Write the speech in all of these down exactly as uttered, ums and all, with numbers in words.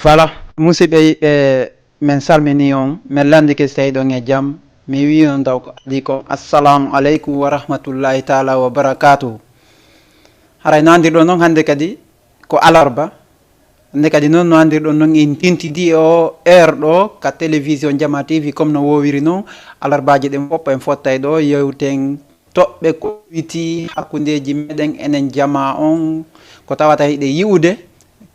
Voilà, musidɓe yiɓɓe, min salmini on, min lanndike si tawi ɗon e jam. Mi wi on taw ko adii kon, assalamu aleykum wa rahmatullahi taala wa barakatuhu. Haray no anndirɗon noon, hannde kadi ko alarba. Hannde kadi noon no anndirɗon noon, en tintidi e o heure ɗo ka télévision Jama T V, comme no woowiri noon. Alarbaaji ɗin fof en fottay ɗo, yewten toɓɓe ko witi hakkundeeji meɗen enen jama on, ko tawata hiɗe yi'ude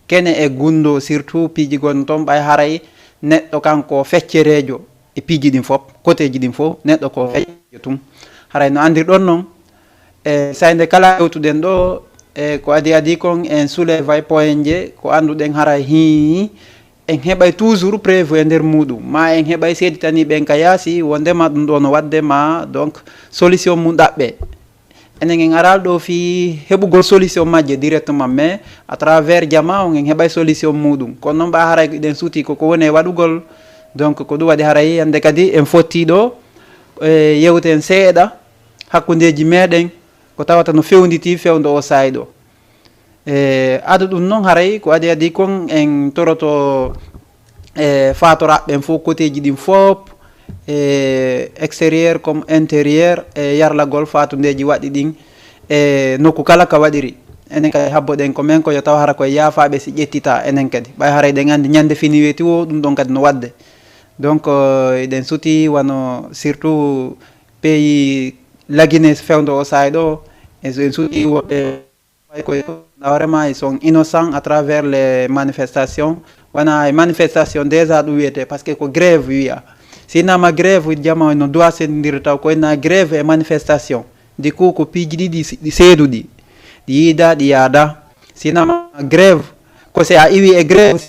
kene e gunndo, surtout piiji gonɗi toon, ɓay haray neɗɗo kanko feccereejo e piiji ɗin fof, koteeji ɗin fof, neɗɗo ko feccereejo tun. Haray no anndirɗon noon, e saynde kala yewtuɗen ɗo, e ko adi adi kon en soulevay poinje ko annduɗen haray hii, en heɓay toujours preuve e nder muɗum, ma en heɓay seeditaniiɓe en ka yaasi, wondema ɗum ɗo no waɗde ma, donc, solution mum ɗaɓɓe. Enen en aral ɗo fii heɓugol solution majje directement, mais à travers jama on en heɓay solution muɗum. Kono noon ɓa haray eɗen suuti koko woni e waɗugol, donc ko ɗum waɗi haray hannde kadi en fotti ɗo, e, yewten seeɗa hakkundeeji meɗen, ko tawata no fewnditi fewndo o saay ɗo. E, adu ɗum noon haray ko adi adi kon en toroto, e, faatoraɓe ɓen fof, koteeji ɗin fof, e, extérieur comme intérieur, e yarlagol faatundeeji waɗɗi ɗin, e nokku kala ka waɗiri. Enen kadi habboɗen ko men ko yo taw hara koye yaafaaɓe si ƴettita enen kadi. Ɓay haray ɗen anndi ñande fini weeti wo, ɗum ɗon kadi no waɗde. Donc, euh, eɗen suti wano surtout pays La Guinée fewndo o saay ɗo, en, en suti woɓɓe Ɓay koye, vraiment, ils sont innocents à travers les manifestations. Wona e manifestation déjà ɗum wiyete, parce que ko grève wiya. Si nama grève, jama no droit sendir taw koye na grève e manifestation. Du coup, ko piiji ɗiɗi si-, ɗi seeduɗi. Ɗi yiida, ɗi yaada. Si nama grève, ko si a iwi e grève,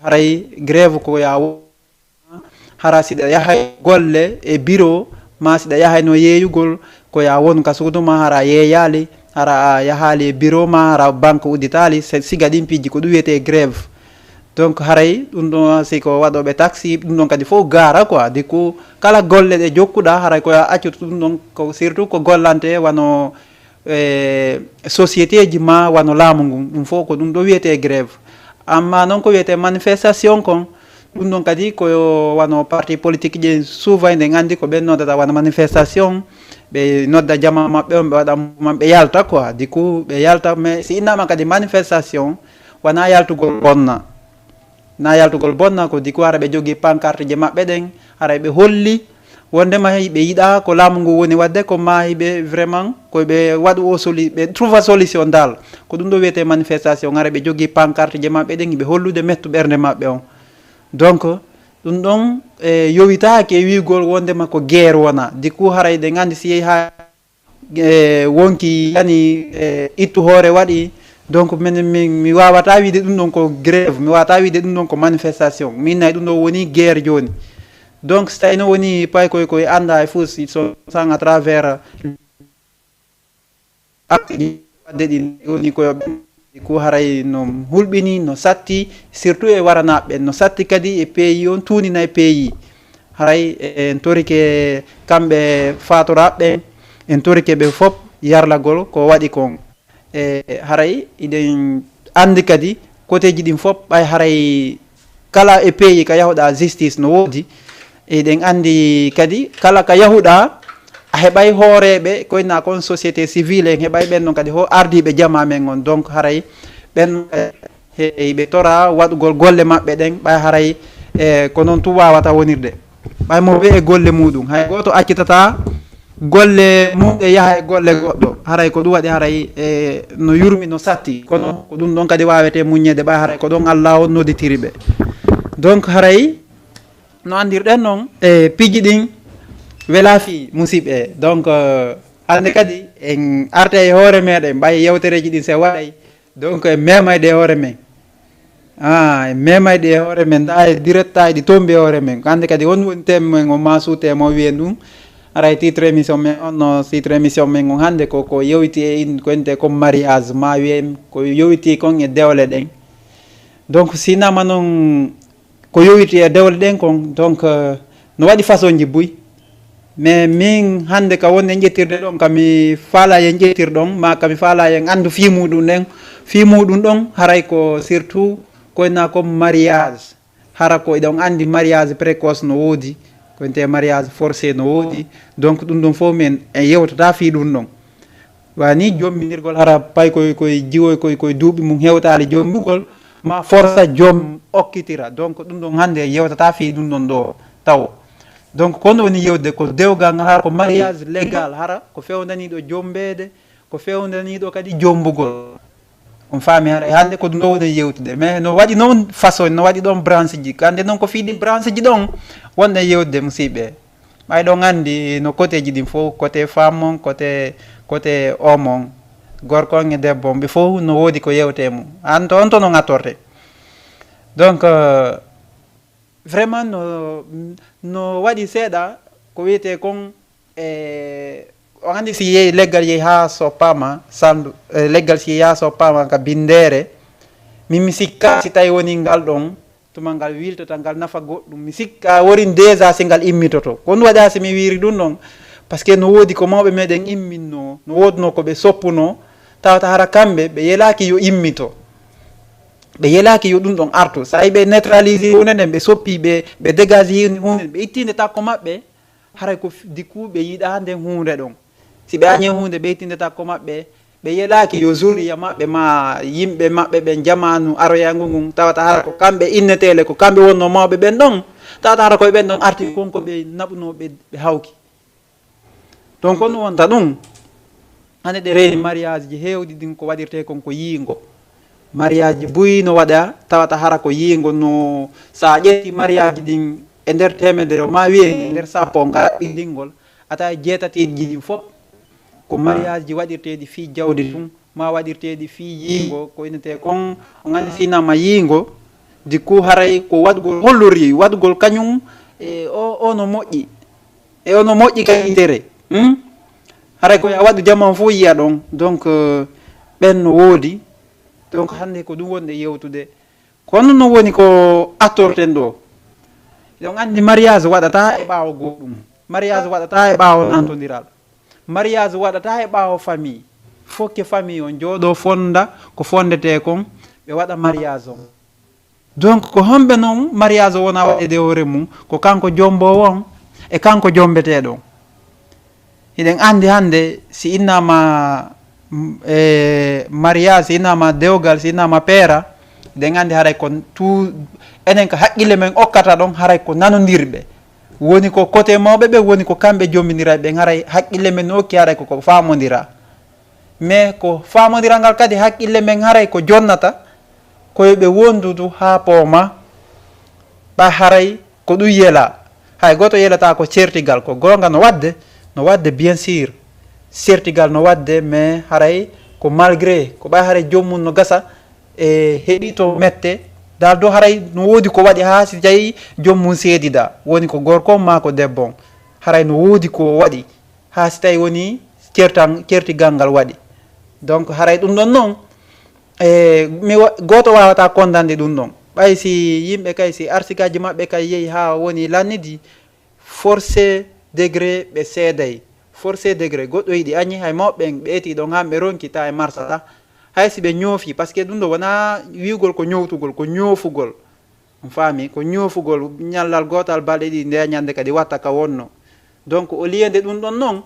haray grève ko ya wo-, hara siɗa yahay golle e bureau, ma siɗa yahay no yeeyugol, ko ya wonu ka suudu ma, hara yeeyaali, hara a yahaali e bureau ma, hara banque udditaali, se-, siga ɗin piiji ko ɗum wiyetee grève. Donc haray ɗum ɗon si ko waɗooɓe taxi, ɗum ɗon kadi fof gaara quoi. Du coup, kala golle ɗe jokkuɗa, haray ko ya accutu ɗum ɗon, ko surtout ko gollante wano, e, société ji ma wano laamu ngun, ɗum fof ko ɗum ɗo wiyetee grève. Amma noon ko wiyetee manifestation kon, ɗum ɗon kadi ko wano parti politique ji souvent eɗen anndi ko ɓe noddata wano manifestation, ɓe nodda jama maɓɓe on, ɓe waɗa mouvement, ɓe yalta quoi. Du coup, ɓe yalta, mais si innama kadi manifestation, wona yaltugol bonna. Na yaltugol bonna ko du coup hara ɓe jogii pancarte ji maɓɓe ɗen, hara ɓe holli wondema hiɓe yiɗa ko laamu ngu woni waɗde, ko ma hiɓe vraiment ko ɓe waɗu o soli-, ɓe trouva solution dal. Ko ɗum ɗo wiyetee manifestation, hara ɓe jogii pancarte ji maɓɓe ɗen, hiɓe hollude mettu ɓernde maɓɓe on. Donc, ɗum ɗon, e, yowitaaki e wiigol wondema ko guerre wona. Du coup, haray ɗen anndi si yehi haa e, wonki yani, e, ittu hoore waɗi. Donc minen min, mi wawata wiide ɗum ɗon ko grève, mi wawata wiide ɗum ɗon ko manifestation. Min nayi ɗum ɗo woni guerre jooni. Donc so tawi no woni pay koye koye annda e fof si so sang à travers acte ɗi wadde ɗi woni koyo ɓen. Ko haray no hulɓini, no satti, surtout e waranaaɓe ɓen, no satti kadi e pays on, tuunina e pays. Haray en torike kamɓe faatoraɓe ɓen, en torike ɓe fop yarlagol ko waɗi kon. E haray iɗen anndi kadi koteeji ɗin fop, ɓay haray kala e pays ka yahuɗa justice no woodi. Eɗen anndi kadi kala ka yahuɗa a heɓay hooreeɓe, koyna kon société civile en, heɓay ɓen ɗon kadi ho ardiiɓe jama men on. Donc haray ɓen ɗon kadi he ɓe tora waɗugol golle maɓɓe ɗen, ɓay haray, e, ko noon tun wawata wonirde. Ɓay mo wee e golle muɗum, hay gooto accitata golle mum ɗe yaha e golle goɗɗo. Haray ko ɗum waɗi haray, e, no yurmi, no satti. Kono ko ɗum ɗon kadi wawete muññeede, ɓay haray ko ɗon Allah on nodditiri ɓe. Donc haray no anndirɗen noon, e, piiji ɗin wela fii, musiɓɓe. Donc, euh, hannde kadi en arta e hoore meɗen, ɓay yewtereeji ɗin se waɗay, donc en memayde e hoore men. Ah, en memayde e hoore men, nda e direct ay ɗi tombi e hoore men. Hannde kadi on woni thème men on, ma sous-thème o wiyen ɗum. Haray titre émission men on, no titre émission men on hannde ko, ko yowiti e in, ko ente comme mariage, ma wiyen ko yowiti kon e dewle ɗen. Donc si nama noon ko yowiti e dewle ɗen kon, donc, euh, no waɗi façon ji buy. Mais min hannde ka wonde ƴettirde ɗon, ka mi faala yen ƴettir ɗon, ma ka mi faala yen anndu fii muɗum ɗen, fii muɗum ɗon haray ko surtout ko na comme mariage. Hara ko iɗon anndi mariage précoce no woodi, ko wiyetee mariage forcé no woodi. Donc ɗum ɗon fof min en yewtata fii ɗum ɗon. Wani jommbinirgol hara pay koye, koye jiwoy, koye, koye duuɓi mum hewtaali jommbugol, ma forsa joom okkitira. Donc ɗum ɗon hannde en yewtata fii ɗum ɗon ɗo tawo. Donc ko ɗum woni yewde ko dewgal ngal, hara ko mariage légal, hara ko fewndaniiɗo jommbeede, ko fewndaniiɗo kadi jommbugol. On faami, haray hannde ko ɗum ɗo woni yewtude. Mais no waɗi noon façon, no waɗi ɗon branche ji. Hannde noon ko fii ɗin branche ji ɗon wonɗen yewtude, musiɓɓe. Ɓay ɗon anndi no côté ji ɗin fof, côté femme on, côté, côté homme on, gorko on e debbo on, ɓe fof no woodi ko yewtee mum. An to, on to no ngattorte. Donc, euh, vraiment no, no waɗi seeɗa ko wiyetee kon, e, on anndi si yehi, leggal yehi haa soppaama, sandu, e, leggal si yehi haa soppaama ka binndere, min mi sikka si tawi woni ngal ɗon, tuma ngal wiltata, ngal nafa goɗɗum. Mi sikka worin déjà si ngal immitoto. Ko ɗum waɗa si mi wiiri ɗum ɗon, parce que no woodi ko mawɓe meɗen imminno, no woodno ko ɓe soppuno, tawata hara kamɓe, ɓe yelaaki yo immito. Ɓe yelaaki yo ɗum ɗon artu. Sa yi ɓe neutraliser huunde nden, ɓe soppi, ɓe, ɓe dégagé huunde nden, ɓe itti nde takko maɓɓe, haray ko f-, du coup ɓe yiɗaa nden huunde ɗon. Si ɓe añii huunde, ɓe itti nde takko maɓɓe, ɓe yelaaki yo zuriya maɓɓe ma yimɓe maɓɓe ɓen jamaanu aroyangu ngun, tawata hara ko kamɓe inneteele, ko kamɓe wonno mawɓe ɓen ɗon, tawata hara koye ɓen ɗon arti kon ko ɓe naɓuno ɓe, ɓe hawki. Donc, kono wonta ɗum, hannde ɗe reeni mariage ji heewɗi ɗin ko waɗirtee kon ko yiingo. Mariage ji buy no waɗa, tawata hara ko yiingo no, sa ƴetti mariage ɗin e nder teemedere, o ma wiye e nder sappo nga raɓɓiɗingol, a tawa jeetati ji ɗin fof ko mariage ji waɗirteeɗi fii jawdi tun, ma waɗirteeɗi fii yiingo, ko innetee kon, on anndi si innama yiingo, du coup haray ko waɗugol hollori, waɗugol kañum, e o, o no moƴƴi. E o no moƴƴi ka yitere. Hmm? Haray ko ya waɗu jaman fof yiya ɗon. Donc, euh, ɓen no woodi. Donc, hannde ko ɗum wonɗe yewtude. Kono no woni ko attorten ɗo. Ɗon anndi mariage waɗata e ɓaawo goɗɗum. Mariage waɗata e ɓaawo nantondiral. Mariage waɗata e ɓaawo famille. Fokke famille on jooɗo fonda ko fondetee kon, ɓe waɗa mariage on. Donc, ko homɓe noon mariage o wona waɗeede hoore mum? Ko kanko jommboowo on e kanko jommbeteeɗo on. Hiɗen anndi hannde, si innama, mm, e mariage, si innama dewgal, si innama peera, hiɗen anndi haray ko tout, enen ko haqqille men okkata ɗon, haray ko nanondirɓe. Woni ko côté mawɓe ɓe, woni ko kamɓe jommbindirayɓe ɓen, haray haqqille men no okki, haray ko, ko faamondira. Mais ko faamondiral ngal kadi haqqille men haray ko jonnata, ko yo ɓe wondudu haa pooma, ɓa haray ko ɗum yela. Hay gooto yelata ko certigal, ko goonga no waɗde, no waɗde bien sûr. Certigal no waɗde, mais haray ko malgré, ko ɓay haray joom mum no gasa e heɓi to mette. Dal do haray no woodi ko waɗi haa si tawi joom mum seedida, woni ko gorko on maa ko debbo on. Haray no woodi ko waɗi haa si tawi woni certan-, certigal ngal waɗi. Donc, haray ɗum ɗon noon, e, mi wa-, gooto waawata kondande ɗum ɗon. Ɓay si yimɓe kay, si arsikaaji maɓɓe kay yehi haa woni lannidi, forcé degré ɓe seeday. Forcé degré, goɗɗo yiɗi añi, hay mawɓe ɓen ɓe eti ɗon haa ɓe ronki ta e marsata. Hay si ɓe ñoofi, parce que ɗum ɗo wonaa wi'ugol ko ñowtugol, ko ñoofugol. On faami? Ko ñoofugol ñallal gootal balɗe ɗiɗi, nde ñande kadi watta ka wonno. Donc, au lieu nde ɗum ɗon noon,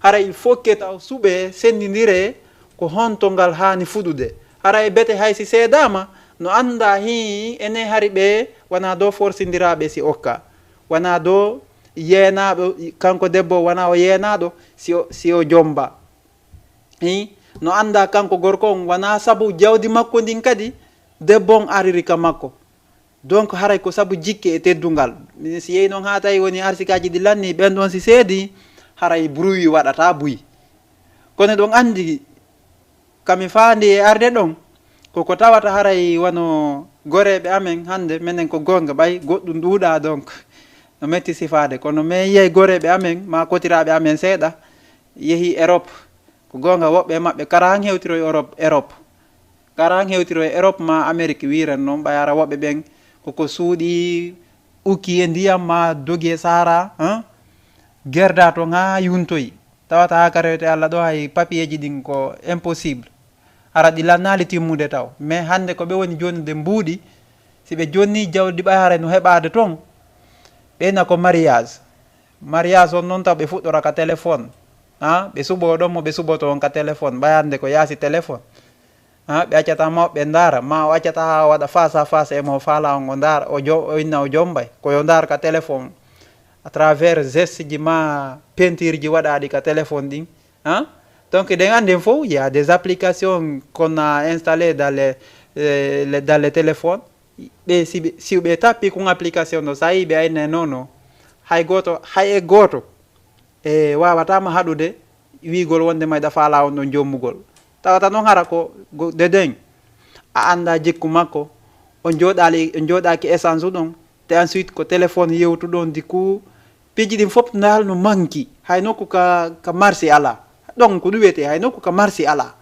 hara il faut que taw suɓe senndindire ko honto ngal haani fuɗude. Hara e bete hay si seedaama, no annda hii ene hari ɓe wona do forsindiraaɓe si okka. Wona do yeenaaɗo, kanko debbo wona o yeenaaɗo si o, si o jomba. Hii, no annda kanko gorko on wona sabu jawdi makko ndin kadi debbo on ariri ka makko. Donc, haray ko sabu jikke e teddungal. Minen si yehi noon haa tawi woni arsikaaji ɗi lanni, ɓen ɗon si seedi, haray bruit waɗata buy. Kono ɗon anndi, kami faandi e arde ɗon, ko ko tawata haray wano goreeɓe amen hannde, menen ko goonga ɓay, goɗɗum ɗuuɗaa donc. No metti sifaade, kono min yiyay goreeɓe amen, maa kotiraaɓe amen seeɗa, yehi Europe. Ko goonga, woɓɓe e maɓɓe kara han hewtiroy Europe, Europe. Kara han hewtiroy Europe maa Amérique wiiren noon, ɓay hara woɓɓe ɓen koko suuɗi, ukki e ndiyam maa dogi e Sahara, hein? Gerda to ŋa yuntoyi. Tawata ha karewte Allah ɗo hay papiyeji ɗin ko impossible. Hara ɗi lannaali timmude taw. Mais hannde ko ɓe woni jonnude mbuuɗi, si ɓe jonni jawdi ɓay haray no heɓaade toon, ɓeyna ko mariage. Mariage on noon taw ɓe fuɗɗora ka téléphone. Ha? Ɓe suɓo ɗon mo ɓe suɓoto on ka téléphone. Ɓay hannde ko yaasi téléphone. Ha? Ɓe accata mawɓe ndaara. Ma o accata ha o waɗa face à face e mo faala on o ndaara. O jo-, o inna o jombay. Ko yo ndaar ka téléphone. À travers geste ji ma peinture ji waɗaaɗi ka téléphone ɗin. Ha? Donc, eɗen anndi en fof, il y a des applications qu'on a installées dans les, euh, les- dans les téléphones. Ɓe, si ɓe, si ɓe tappi kun application ɗo, sa yi ɓe ayna e nono. Hay gooto, hay e gooto. E waawata ma haɗude wiigol wonde mayɗa faala on ɗon jommugol. Tawata noon hara ko go-, deden. A annda jikku makko. On jooɗaali, on jooɗaaki essence ɗon. Te ensuite ko téléphone yewtuɗon di ku piiji ɗin fof ndaal no manki. Hay nokku ka, ka marché ala. Ɗon ko ɗum wiyetee hay nokku ka marché ala.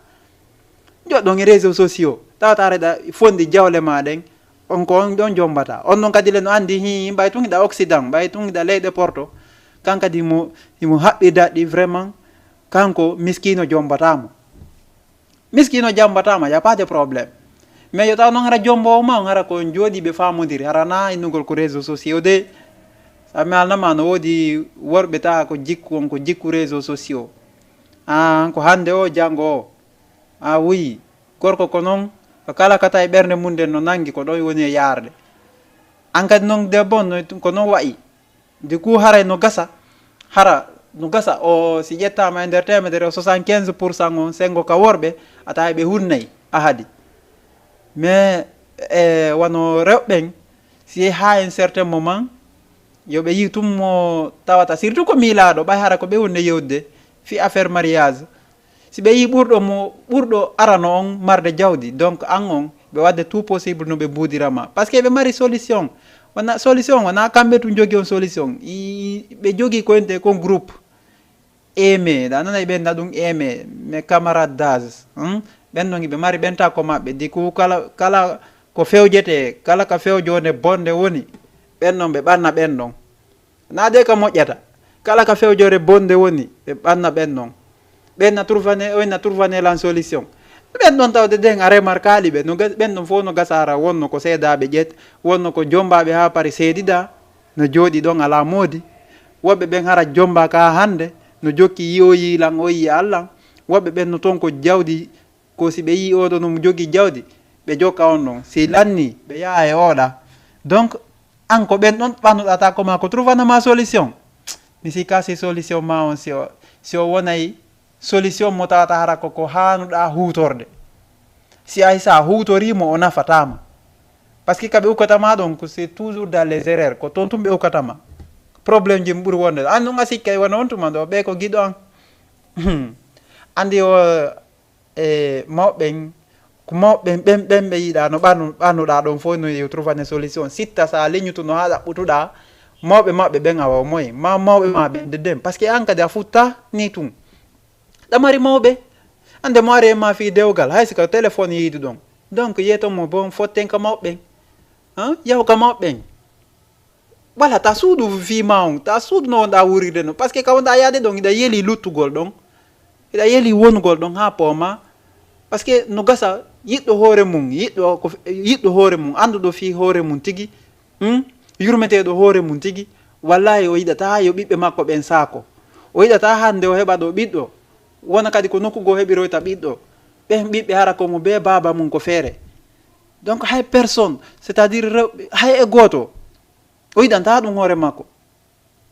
Joɗɗon e réseaux sociaux. Tawata reɗa fondi jawle ma ɗen. On ko on ɗon jombata. On ɗon kadi le no anndi hi ɓay tun hiɗa Occident, ɓay tun hiɗa leyɗe Porto. Kan kadi mo, himo haɓɓi daɗɗi vraiment. Kanko miskiino jombata mo. Miskiino jambata ma, y a pas de problème. Mais yo taw noon hara jombo o ma, on hara ko on jooɗi ɓe faamodiri, hara na innugol ko réseaux sociaux de. Sa mi alnama no woodi worɓe tawa ko jikku on, ko jikku réseaux sociaux. Ah, ko hannde o, janngo o. Ah, oui. Gorko ko noon, ko kala kata e ɓernde mum nden no nangi ko ɗon woni e yaarde. An kadi noon debbo on, no, ko noon wayi. Du coup, haray no gasa, hara no gasa o, si ƴettaama e nder teemedere o soixante-quinze pour cent on, senngo ka worɓe, a tawa ɓe hunnay ahadi. Mais, e, wano rewɓe ɓen, si haa un certain moment, yo ɓe yi tum mo tawata, surtout ko miilaaɗo, ɓay hara ko ɓe hunde yewtude, fi affaire mariage, si ɓe yi ɓurɗo mo, ɓurɗo arano on marde jawdi, donc an on, ɓe wadde tout possible no ɓe mbuudira ma. Parce que ɓe mari solution. Wona solution, wona kamɓe tun jogi on solution. I, ɓe jogi ko ente kon groupe. Aimé, da nana ɓe nda ɗum aimé, mes camarades d'âge. Hmm? Ɓen ɗon ɓe mari ɓen ta ko maɓɓe. Di ku kala, kala ko fewjete, kala ka fewjonde bonde woni, ɓen ɗon ɓe ɓanna ɓen ɗon. Na de ka moƴƴata. Kala ka fewjore bonde woni, ɓe ɓanna ɓen non. Ɓen na trouvané, oy na trouvané lan solution. Ɓen ɗon tawde den a remarkaali ɓe. No gas-, ɓen ɗon fof no gasara wonno ko seedaaɓe ƴeet, wonno ko jombaaɓe haa pari seedida, no jooɗi ɗon alaa moodi. Woɓɓe ɓen hara jomba ka hannde, no jokki yi o yi lan, o yi Allah. Woɓɓe ɓen no toon ko jawdi, ko si ɓe yi oɗo no mo jogii jawdi, ɓe jokka on ɗon. Si lanni, ɓe yaha e oɗa. Donc, an ko ɓen ɗon ɓannuɗa ta ko ma ko trouvanama solution. Mi sikka si solution ma on, si o, si o wonay solution mo tawata hara ko, ko haanuɗa huutorde. Si ay sa huutorimo o nafatama. Parce que ka ɓe ukkatama ɗon ko c'est toujours dans les erreurs. Ko toon tun ɓe ukkatama. Problème ji ɓuri wonde. An ɗum a sikkay wona on tuma ɗo, ɓe ko giɗo an. Andi o, e mawɓe ɓen, ko mawɓe ɓen, ɓen, ɓen ɓe yiɗa no ɓannu-, ɓannuɗa ɗon fof no yewtoro fane solution. Sitta sa leñutuno ha ɗaɓɓutuɗa, mawɓe maɓɓe ɓen awa o moye, ma mawɓe ma ɓen de den. Parce que an kadi a futta ni tun. Ɗa mari mawɓe, ande mo ari e ma fii dewgal, hay si ka téléphone yiidu ɗon. Donc, yeeto mo bon fotten ka mawɓe ɓen. Han? Yahu ka mawɓe ɓen. Wala ta suudu fii ma on, ta suudu no wonɗa wurirde no. Parce que ka wonɗa yaade ɗon, hiɗa yeli luttugol ɗon. Hiɗa yeli wonugol ɗon ha pooma. Parce que no gasa yiɗɗo hoore mum, yiɗɗo ko, yiɗɗo hoore mum, annduɗo fii hoore mum tigi, hmm? Yurmeteeɗo hoore mum tigi, wallahi o yiɗata yo ɓiɓɓe makko ɓen saako. O yiɗata hannde o heɓa ɗo ɓiɗɗo, wona kadi ko nokku goo heɓiroyta ɓiɗɗo. Ɓen ɓiɓɓe hara ko mo bee baaba mum ko feere. Donc hay personne, c'est-à-dire rewɓe, hay e gooto, o yiɗanta ɗum hoore makko.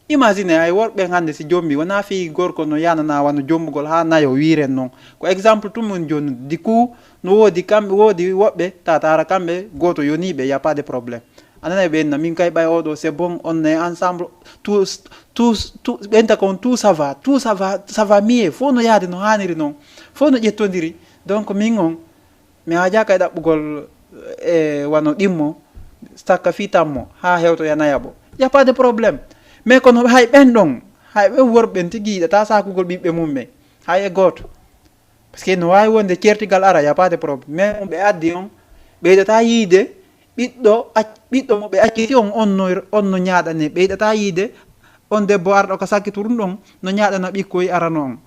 Imagine ay worɓe hannde si jombi, wona fii gorko no yanana wano jombugol haa nayo wiiren non. Ko exemple tun mun joni, du coup, no woodi kamɓe, woodi woɓɓe, tata hara kamɓe gooto yoniiɓe, y a pas de problème. A nanay ɓe inna, min kay ɓay oɗo, c'est bon, on est ensemble, tout, tout, tout, ɓe inta kon, tout ça va, tout ça va, ça va mieux, fof no yaade no haaniri non, fof no ƴettondiri. Donc min on, mi haajaaka e ɗaɓɓugol, e wano ɗimmo, sakka fii tammo, haa hewtoya nayaɓo. Y a pas de problème. Mais kono hay ɓen ɗon, hay ɓen worɓe ɓen tigi yiɗata saakugol ɓiɓɓe mum ɓen. Hay e gooto. Parce que no waawi wonde ceertigal ara, y a pas de problème. Mais on ɓe addi on, ɓeydata yiide ɓiɗɗo ac-, ɓiɗɗo mo ɓe acciti on, on no, on no ñaaɗane, ɓeydata yiide On debbo arɗo ka sakkitu ɗum ɗon, no ñaaɗana ɓikkoy arano on.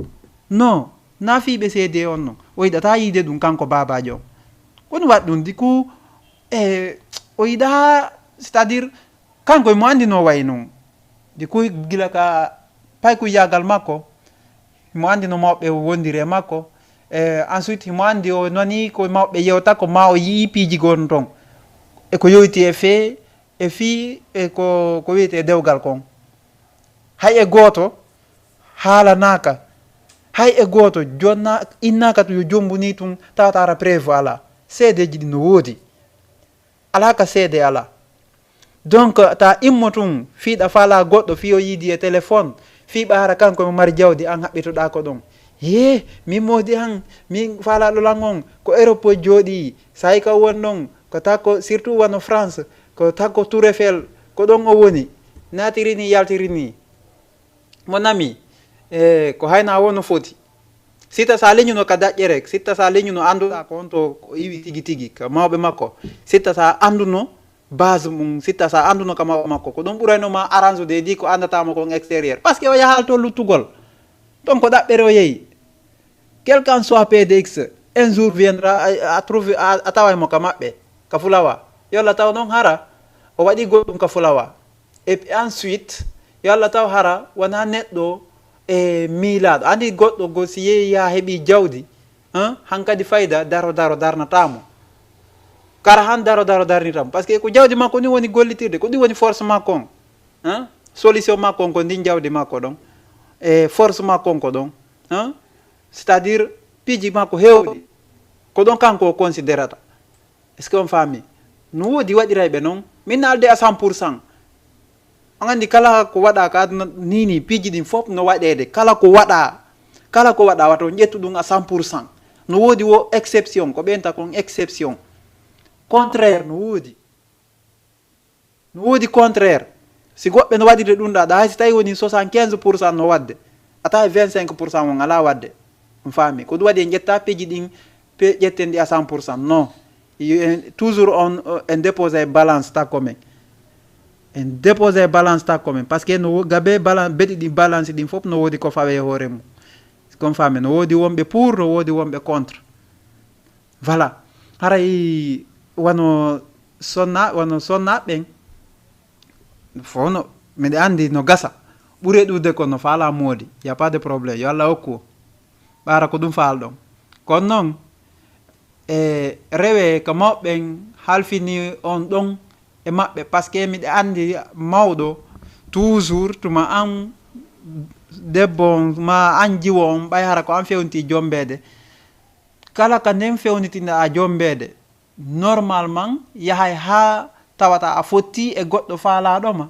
No, na fii ɓe seedee on non. O yiɗataa yiide ɗum kanko baabaajo on. Ko ɗum waɗi ɗum, di ku, e, o yiɗaa, c'est-à-dire, kanko mo anndi no wayi non. Di ku gila ka paykuyaagal makko, mo anndi no mawɓe wondiri e makko. E, ensuite, mo anndi o nani ko mawɓe yewta ko ma o yi'i piiji gon ton. E ko yowiti e fee, e fii, e ko, ko wiyetee dewgal kon. Hay e gooto haalanaaka. Hay e gooto jonna-, innaaka to yo jombu ni tun tawata hara preuve alaa. Seedeeji ɗin no woodi. Alaa ka seede alaa. Donc, ta immo tun, fiiɗa faalaa goɗɗo, fii o yiidi e téléphone, fii ɓa hara kanko mo mari jawdi, an haɓɓitoɗaa ko ɗon. Yee, min moodi an, min faalaaɗo lan on, ko Europe o jooɗii, sa'i ka won ɗon, ko takko, surtout wano France, ko takko Tour Eiffel, ko ɗon o woni, naatiri ni, yaltiri ni. Mon ami, e, ko hayna won no foti. Sitta sa leñuno ka daƴƴere, sitta sa leñuno annduɗaa ko on to o iwi tigi tigi, ka mawɓe makko. Sitta sa annduno base mum, sitta sa annduno ka mawɓe makko. Ko ɗum ɓurayno ma arrange de di ko anndataa mo kon extérieur. Parce que o yahaali to luttugol. Donc ko ɗaɓɓere o yehi. Quel qu'en soit P D X, un jour viendra, a, a trouve, a, a taway mo ka maɓɓe, ka fulawa. Yolla taw noon hara, o waɗi goɗɗum ka fulawa. Et puis ensuite, yo Allah taw hara wonaa neɗɗo e miilaaɗo. Anndi goɗɗo go si yehi haa heɓi jawdi, hein, hankadi fayda daro daro darnataa mo. Kara han daro daro darnita mo. Parce que ko jawdi makko ni woni gollitirde, ko ɗum woni force makko on. Hein? Solution makko on ko ndin jawdi makko ɗon. E force makko on ko ɗon. Hein? C'est-à-dire, piiji makko heewɗi. Ko ɗon kanko o considerata. Est-ce que on faami? No woodi waɗirayɓe noon. Min naalde à cent pour cent. On anndi kala ko waɗa ka aduna ni, ni piiji ɗin fof no waɗeede. Kala ko waɗa, kala ko waɗa wata on ƴettu ɗum à cent pour cent. No woodi wo exception, ko ɓen ta kon exception. Contraire no woodi. No woodi contraire. Si goɗɓe no waɗirde ɗum ɗa, ɗa hay si tawi woni soixante-quinze pour cent no waɗde, a tawi vingt-cinq pour cent on alaa waɗde. On faami? Ko ɗum waɗi en ƴetta piiji ɗin, pe-, ƴetten ɗi à cent pour cent. Non. Yo en, toujours on, en dépose balance takko men. En dépose balance takko men. Parce que no wo-, gabe balan-, beɗi ɗi balance ɗin fof no woodi ko fawe e hoore mum. Kon faami? No woodi wonɓe pour, no woodi wonɓe contre. Voilà. Haray wano sonna-, wano sonnaaɓe ɓen, fof no, miɗa anndi no gasa. Ɓure ɗuuɗde ko no faala moodi. Y a pas de problème. Yo Allah okku. Ɓaara ko ɗum faalɗon. Kono noon, e rewe ko mawɓe ɓen halfini on ɗon e maɓɓe. Parce que miɗa anndi mawɗo, toujours, tuma an debbo on, ma an jiwo on, ɓay hara ko an fewnti jombeede. Kala ka nden fewnitinɗaa jombeede, normalement, yahay haa tawata a fotti e goɗɗo faalaaɗo ma.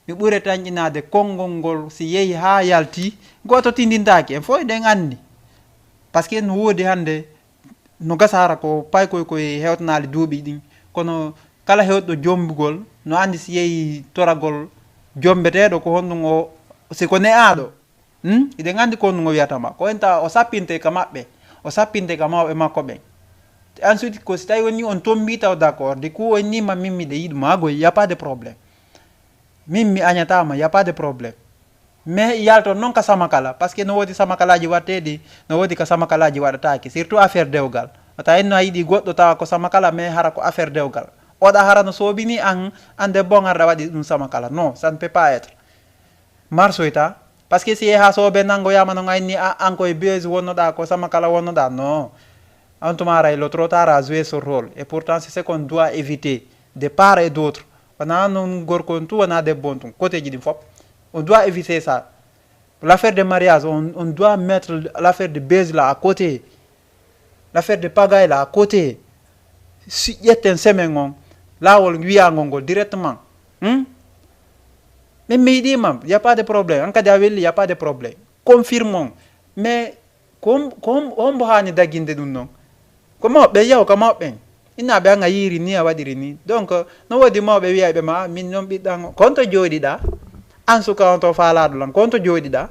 Mi ɓure tanƴinaade konngol ngol si yehi haa yalti, gooto tindintaake. En fof eɗen anndi. Parce que no woodi hannde, no gasa hara ko paykoy koy hewtanaali duuɓi ɗin. Kono kala hewɗo jombugol, no anndi si yehi toragol jombeteeɗo ko honɗum o, si ko ne'aaɗo. Hmm? Iɗen anndi ko honɗum o wiyata ma. Ko en tawa o sappinte ka maɓɓe, o sappinte ka mawɓe makko ɓen. Ensuite, ko si tawi woni on tombi taw d'accord, du coup, o inni ma min miɗa yiɗi ma goy, y a pas de problème. Min mi añataa ma, y a pas de problème. Mais yalton noon ka samakala, parce que no woodi samakalaaji waɗteeɗi, no woodi ka samakalaaji waɗataake, surtout affaire dewgal. Wata en no a yiɗi goɗɗo tawa ko samakala, mais hara ko affaire dewgal. Oɗa hara no soobini an, an debbo on arɗa waɗi ɗum samakala. Non, ça ne peut pas être. Marsoyta. Parce que si yehi haa soobe nanngoyaama noon, a inni a, an koye buzz wonnoɗaa, ko samakala wonnoɗaa. Non. On tuma aray lo trop tard à jouer ce rôle. Et pourtant, c'est ce qu'on doit éviter de part et d'autre. Wonaa noon gorko on tun, wonaa debbo on tun. Côtéji ɗin fof. On doit éviter ça. L'affaire de mariage, on, on doit mettre l'affaire de buzz là à côté. L'affaire de pagaille là à côté. Si ƴetten semaine on, laawol wiyaangol ngol directement. Hmm? Min mi yiɗi ma, y a pas de problème. An kadi a welli, y a pas de problème. Confirmons. Mais ko hom-, ko hom-, hombo haani daginde ɗum noon? Ko mawɓe, yaw ka mawɓe ɓen. Innaaɓe an a yiiri ni, a waɗiri ni. Donc, no woodi mawɓe wiyayɓe ma, "Ah, min noon ɓiɗɗan o." Ko on to jooɗiɗaa? An suka on to faalaaɗo lan, ko on to jooɗiɗaa?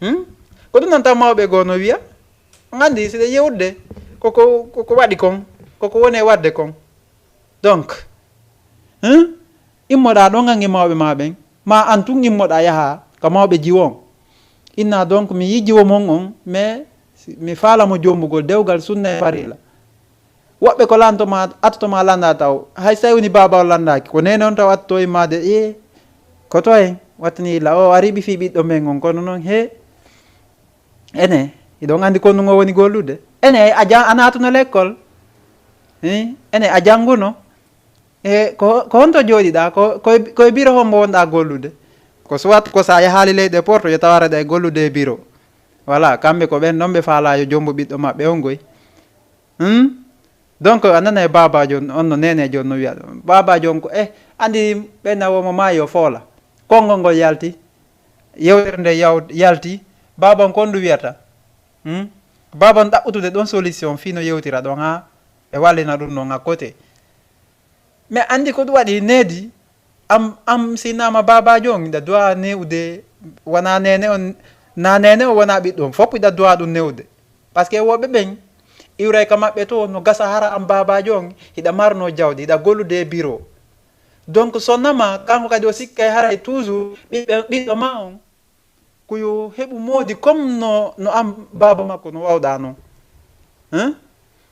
Hmm? Ko ɗum noon tan mawɓe goo no wiya? On anndi, si ɗe yewtude, koko, koko waɗi kon, koko woni e waɗde kon. Donc, hein? Immoɗaa ɗon an e mawɓe ma ɓen. Ma an tun immoɗa yaha ka mawɓe jiwo on. Inna donc mi yi jiwo mon on, mais mi faala mo jombugol dewgal sunna e farilla. Woɓɓe ko lanto ma, attoto ma landa taw. Hay so tawi woni baaba on landaki, ko nene on taw attoto immaade, e, ko to en, wattani illa o ari ɓifi ɓiɗɗo men on, kono noon he, ene, hiɗon andi ko ɗum o woni gollude. Ene, a jan-, a naatuno lekkol. Hi? Ene, a janguno. E, ko, ko honto jooɗiɗa? Ko, ko e, ko e biro hombo wonɗa gollude? Ko soit ko sa yahaali leyɗe porto, yo tawa aɗa e gollude e biro. Voilà, kamɓe ko ɓen ɗon ɓe faala yo jombo ɓiɗɗo maɓɓe on goy. Hmm? Donc, a nana e babajo on, on no nenejo on no wiya ɗum. Babajo on ko, eh, andi ɓen na womo maayi o foola. Konngol ngol yalti. Yewtere nde yaw-, yalti. Baba on ko on ɗum wiyata? Hmm? Baba on ɗaɓɓutude ɗon solution fii no yewtira ɗon haa ɓe wallina ɗum ɗon à côté. Mais andi ko ɗum waɗi needi am, am si nama babajo on, hiɗa duwa newude, wona nene on, na nene on, wona ɓiɗɗo on, fof hiɗa duwa ɗum newude. Parce que woɓɓe ɓen, iwray ka maɓɓe to, no gasa hara am babajo on, hiɗa marno jawdi, hiɗa gollude e biro. Donc, so nama, kanko kadi o sikkay haray toujours, ɓiɓɓe, ɓiɗɗo ma on, ko yo heɓu moodi comme no, no am baaba makko no wawɗa noon. Hein?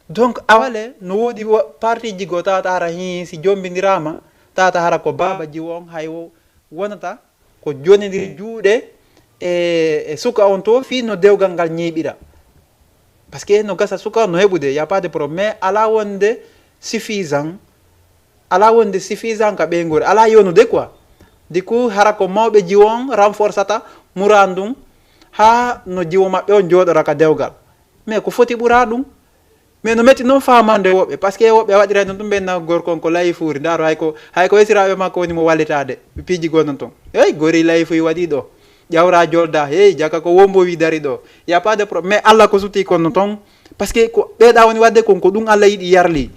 Donc, awale no woodi wo-, partie ji goo tawata hara hii si jombindirama, tawata hara ko baaba jiwo on hay wo-, wonata ko jonidiri juuɗe e, e suka on to fii no dewgal ngal ñiiɓira. Parce que no gasa suka no heɓude, y a pas de problème. Mais ala wonde suffisant, ala wonde suffisant ka ɓeynguure, ala yonude quoi. Du coup, hara ko mawɓe jiwo on renforcata muran ɗum haa no jiwo maɓɓe on jooɗora ka dewgal. Mais ko foti ɓura ɗum. Mais no metti noon faamande woɓɓe, parce que woɓɓe a waɗirayno ɗum ɓen na gorko on ko layi fuuri. Ndaaro hay ko, hay ko esiraaɓe makko woni mo wallitaade, piiji gonɗon ton. Hey, gori layi fuy waɗi ɗo. Ƴawra jolda, hey, jaka ko wombo wi dari ɗo. Y a pas de problème. Mais Allah ko suti kon no ton. Parce que ko ɓeeɗa woni waɗde kon ko ɗum Allah yiɗi yarli.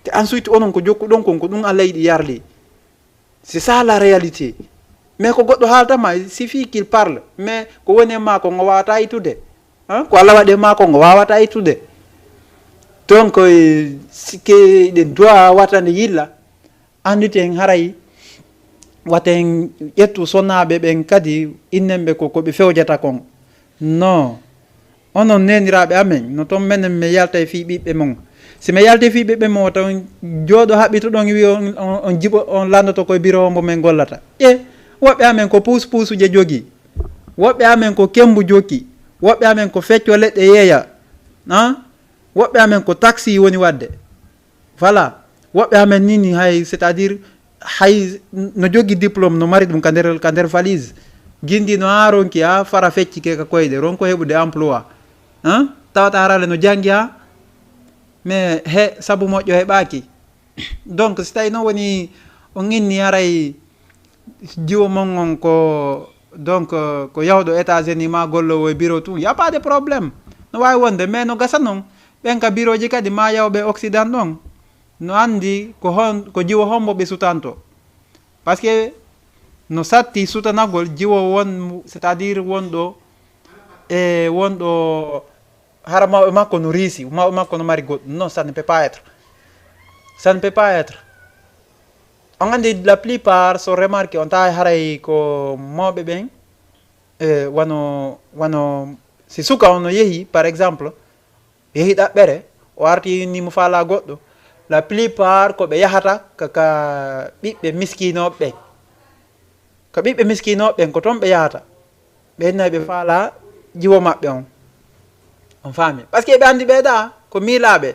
Te ensuite onon ko jokkuɗon kon ko ɗum Allah yiɗi yarli. C'est ça la réalité. Mais ko goɗɗo haalta ma, il suffit qu'il parle. Mais ko woni e ma ko ngo wawata ittude. Hein? Ko Allah waɗi e ma ko ngo wawata ittude. Donc, eh, si ke ɗen duwa watande yilla, anditen haray waten ƴettu sonaaɓe ɓen kadi innenɓe ko, ko ɓe fewjata kon. Non. Onon neeniraaɓe amen, no ton menen mi yalta e fii ɓiɓɓe mon. Si mi yalti e fii ɓiɓɓe mon, wota on jooɗo haɓɓituɗon wi on, on, on jiɓo, on landoto koye biro o mbo min gollata. E woɓɓe amen ko puus puusuje jogii. Woɓɓe amen ko kembu jokki. Woɓɓe amen ko fecco leɗɗe yeeya. Ah? Woɓɓe amen ko taxi woni waɗde. Voilà. Woɓɓe amen ni, ni hay, c'est-à-dire, hay no jogii diplôme, no mari ɗum ka nder, ka nder valise. Gindi no haa ronki, haa fara feccike ka koyɗe, ronko heɓude emploi. Hein? Tawata harale no janngi haa, mais he sabu moƴƴo heɓaaki. Donc, si tawi noon woni on inni haray jiwo mon on ko, donc, euh, ko yawɗo États-Unis ma gollowo e bureau tun, y a pas de problème. No waawi wonde, mais no gasa noon, ɓen ka bureau ji kadi ma yawɓe Occident ɗon, no anndi ko hon, ko jiwo hombo ɓe sutanto. Parce que no satti sutanagol jiwo won, c'est-à-dire wonɗo, e wonɗo hara mawɓe makko no riisi, mawɓe makko no mari goɗɗum. Non, ça ne peut pas être. Ça ne peut pas être. On anndi la plupart so remarqué, on tawa haray ko mawɓe ɓen, e, wano, wano si suka on no yehi, par exemple, yehi ɗaɓɓere, o arti ni mo faala goɗɗo, la plupart ko ɓe yahata ka, ka ɓiɓɓe miskinooɓe ɓen. Ka ɓiɓɓe miskinooɓe ɓen, ko ton ɓe yahata. Ɓe inna ɓe faala jiwo maɓɓe on. On faami? Parce que ɓe anndi ɓe ɗa ko miilaaɓe.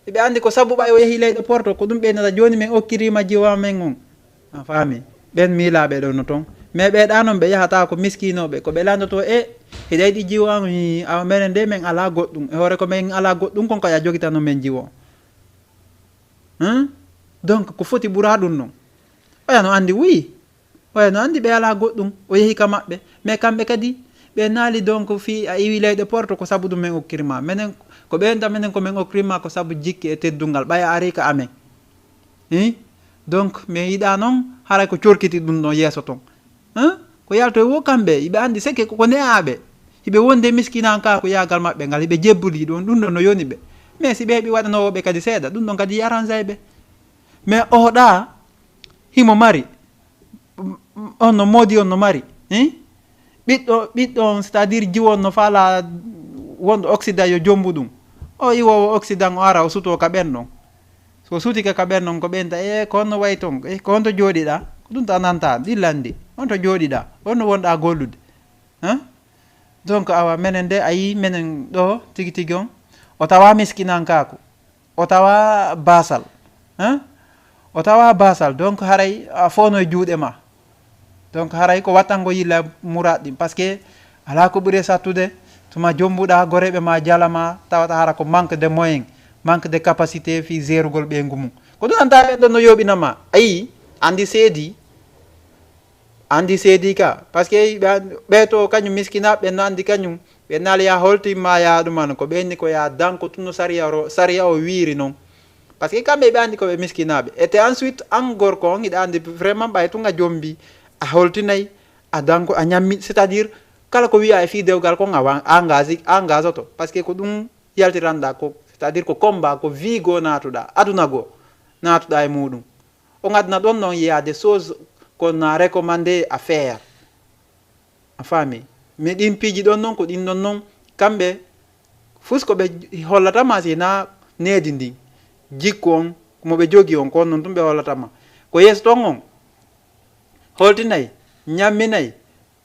Ɓe anndi ko sabu ɓay o yehi leyɗe Porto, ko ɗum ɓe innata jooni min okkiriima jiwo amen on. A faami? Ɓen miilaaɓe ɗo no ton. Mais ɓe ɗa non ɓe yahata ko miskinooɓe, ko ɓe landoto e, hiɗa yiɗi jiwo an, hi, awa menen de men ala goɗɗum. E hoore ko men ala goɗɗum kon kay a jogitano men jiwo. Hein? Donc, ko foti ɓura ɗum non. Oya no anndi, oui. Oya no anndi ɓe ala goɗɗum. O yehi ka maɓɓe. Mais kamɓe kadi, ɓe naali donc fii a iwi leyɗe Porto ko sabu ɗum men okkirima. Menen, ko ɓen tan menen ko men okkirima ko sabu jikki e teddungal. Ɓay a ari ka amen. Hi? Donc, mi yiɗa non, haray ko corkiti ɗum ɗon yeeso ton. Hein? Ko yalto e wo kamɓe, iɓe anndi seke ko, ko ne'aaɓe. Hiɓe wonde miskinan ka ko yaagal maɓɓe ngal, hiɓe jebbuli ɗon, ɗum ɗon no yoni ɓe. Mais si ɓe heɓi waɗanoowo ɓe kadi seeɗa, ɗum ɗon kadi arrange ɓe. Mais o ɗa, himo mari, On no moodi, on no mari, eh? Ɓiɗɗo, ɓiɗɗo on, c'est-à-dire jiwo on no faala wonɗo Occident yo jombu ɗum. O iwoowo Occident o ara, o sutoo ka ɓen ɗon. So o suti ka, ka ɓen ɗon, ko ɓen ta, "E, ko honno wayi ton? E, ko honto jooɗiɗaa?" Ko ɗum ta nanta, ɗillandi. "Honto jooɗiɗaa? Honno wonɗaa gollude?" Hein? Donc, awa, menen de, a yii, menen ɗo, tigi tigi on, o tawa miskinankaaku. O tawa basal, hein? O tawa basal, donc haray a fono e juuɗe ma. Donc haray ko wattango yilla muraad ɗin, parce que ala ko ɓuri e sattude, tuma jombuɗa, goreɓe ma jala ma, tawata hara ko manque de moyen, manque de capacité fi zerugol ɓeyngu mum. Ko ɗum anta ɓen ɗon no yoɓina ma. Ayi, andi seedi, andi seedi ka, parce que ɓe an-, ɓe to kañum miskina, ɓen no andi kañum, ɓe naali ya holti ma ya ɗuman, ko ɓe ni ko ya danko tun no sariya ro-, sariya o wiiri non. Parce que kamɓe ɓe andi ko ɓe miskinaɓe. Et ensuite, an gorko on, hiɗa andi vraiment ɓay tun a jombi, a holtinay, a danko, a ñammi, c'est-à-dire, kala ko wiya e fii dewgal kon, a wa-, a engage, a engage oto. Parce que ko ɗum yaltiranɗa ko, c'est-à-dire ko combat, ko vie goo naatuɗa, aduna goo naatuɗa e muɗum. On aduna ɗon non, il y a des choses qu'on a recommandé à faire. A faami? Mais ɗin piiji ɗon non, ko ɗin ɗon non, kamɓe fus ko ɓe hollata ma si na needi ndin. Jikku on, mo ɓe jogi on, ko on non tun ɓe hollata ma. Ko yeeso ton on, holtinay, ñamminay,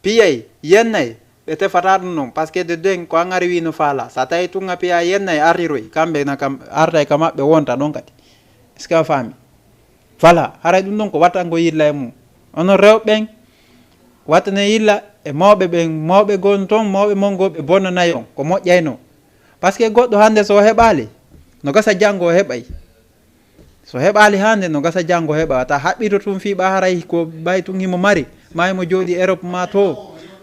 piyay, yennay, ɓe tefata ɗum non. Parce que de den, ko an ari wi no faala. Sa tawi tun a piya, yennay, artiroy, kamɓe na kam, artay ka maɓɓe wonta ɗon kadi. Est-ce que a faami? Voilà, haray ɗum ɗon ko wattango yilla e mum. Onon rewɓe ɓen, wattane yilla e mawɓe ɓen, mawɓe gon ton, mawɓe mon goo, ɓe bonnanay on, ko moƴƴayno. Parce que goɗɗo hannde so o heɓaali, no gasa janngo o heɓay. So heɓaali hannde, no gasa janngo o heɓa. Ta haɓɓito tun fii ɓa haray ko ɓay tun himo mari, ma himo jooɗi Europe ma to.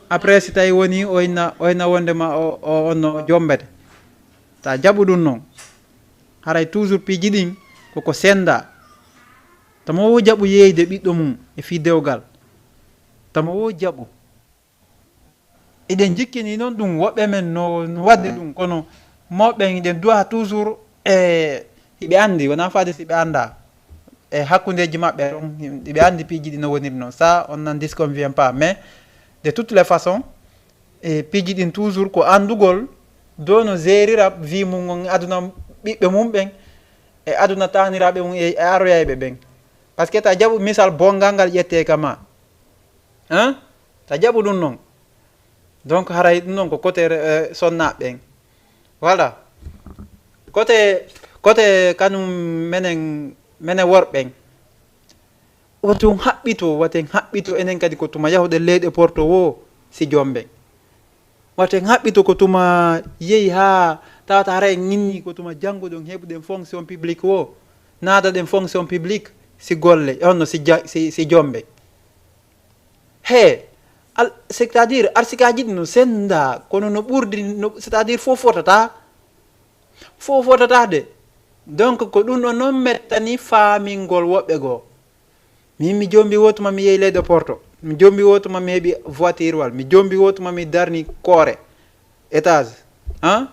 Après, si tawi woni o inna, o inna wonde ma o, o, on no jombete. Ta jaɓu ɗum non. Haray toujours piiji ɗin koko senda. Tama wo jaɓu yeeyde ɓiɗɗo mum e fii dewgal. Tama wo jaɓu. Eɗen jikkini non ɗum, woɓɓe men no, no waɗde ɗum, kono mawɓe ɓen eɗen duwa toujours e hiɓe anndi, wonaa faade si ɓe anndaa. E hakkundeeji maɓɓe ɗon, hiɓe anndi piiji ɗi no woniri non. Ça, on n'en disconvient pas. Mais, de toutes les façons, e piiji ɗin toujours ko anndugol do no gérira vie mum on, aduna ɓiɓɓe mum ɓen, e aduna taaniraaɓe mum, e, e aroyayɓe ɓen. Parce que ta jaɓu misal bongal ngal ƴettee ka ma. Hein? Ta jaɓu ɗum non. Donc, haray ɗum non ko côté, euh, sonnaaɓe ɓen. Voilà. Côté, côté kanum menen, menen worɓe ɓen. Waten haɓɓito, waten haɓɓito enen kadi ko tuma yahuɗen leyɗe Porto wo si jomben. Waten haɓɓito ko tuma yehi haa tawata hara en inni ko tuma jannguɗen heɓuɗen fonction publique wo, naadaɗen fonction publique si golle, honno si ja-, si, si jombe. He, al-, c'est-à-dire, arsikaaji ɗi no sennda, kono no ɓurdi, no, c'est-à-dire, fof fotata. Fof fotata de. Donc, ko ɗum ɗon noon mettani faamingol woɓɓe goo. Min mi jombi wo tuma mi yehi leyɗe Porto. Mi jombi wo tuma mi heɓi voiturewal. Mi jombi wo tuma mi darni koore, étage. Hein?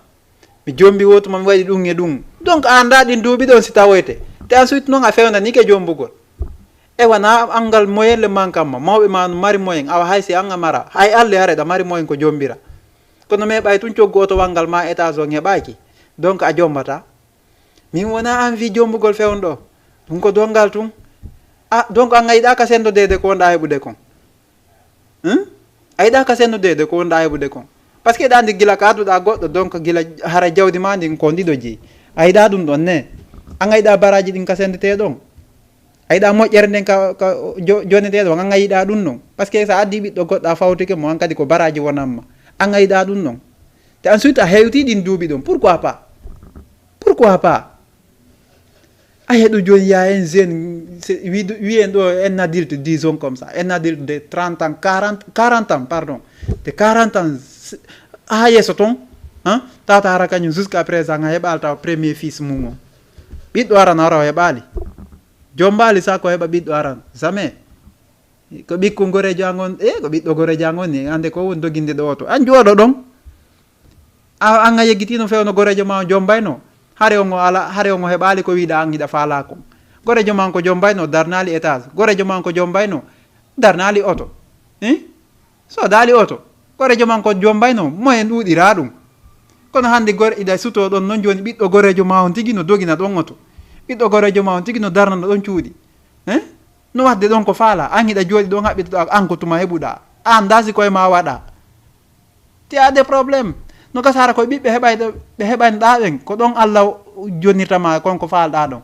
Mi jombi wo tuma mi waɗi ɗum e ɗum. Donc, a anndaa ɗin duuɓi ɗon si tawoyte. Te ensuite noon a fewndanike jombugol. E wona anngal moyen le manquant ma. Mawɓe ma no mari moyen. Awa hay si an a mara. Hay alle hare ɗa mari moyen ko jombira. Kono mais ɓay tun coggu otowal ngal ma étage on heɓaaki. Donc a jombata. Min wona an fi jombugol fewndo. Ɗum ko dongal tun. Ah, donc an a yiɗa ka sendo de ko wonɗa heɓude kon. Hmm? A yiɗa ka sendo de ko wonɗa heɓude kon. Parce que ɗa andi gila ka adduɗa goɗɗo, donc gila hara jawdi ma ndin ko ndiɗo jeyi. A yiɗa ɗum ɗon ne. An a yiɗa baraji ɗin ka sendete ɗon. A yiɗa moƴƴere nden ka, ka jo-, jonete ɗon. An a yiɗa ɗum ɗon. Parce que sa addi ɓiɗɗo goɗɗo a fawtike mo, an kadi ko baraji wonan ma. An a yiɗa ɗum ɗon. Te ensuite a hewti ɗin duuɓi ɗon. Pourquoi pas? Pourquoi pas? A heɗu jooni ya un jeune, c'est, wi-, wiyen ɗo un adulte, disons comme ça, un adulte de trente ans, quarante, quarante ans, pardon, de quarante ans, c'est, haa yeeso ton, hein, tata hara kañum jusqu'à présent a heɓaali taw premier fils mum o. Ɓiɗɗo aran hara o heɓaali. Jombaali sa ko heɓa ɓiɗɗo aran, jamais. Ko ɓikkon goreejo an on, e ko ɓiɗɗo goreejo an on ni, hannde ko woni doginde ɗo to. An jooɗo ɗon. A, an a yeggitino fewno goreejo ma on jombayno. Hare on o ala, hare on o heɓaali ko wiɗa an hiɗa faala kon. Goreejo ma on ko jombayno, darnaali étage. Goreejo ma on ko jombayno, Darnaali oto. Eh? So daali oto. Goreejo man ko jombayno, moyen ɗuuɗiraa ɗum. Kono hannde gore, iɗa sutoo ɗon noon jooni, ɓiɗɗo goreejo ma on tigi no dogina ɗon oto. Ɓiɗɗo goreejo ma on tigi no darnana ɗon cuuɗi. Eh? No waɗde ɗon ko faala, an hiɗa jooɗi ɗon haɓɓitoɗaa, an ko tuma heɓuɗaa. An daasi koye ma waɗa. Tu as des problèmes. No gasa hara koye ɓiɓɓe heɓayɗo, ɓe heɓaynoɗaa ɓen, ko ɗon Allah jonnirta ma kon ko faalɗaa ɗon.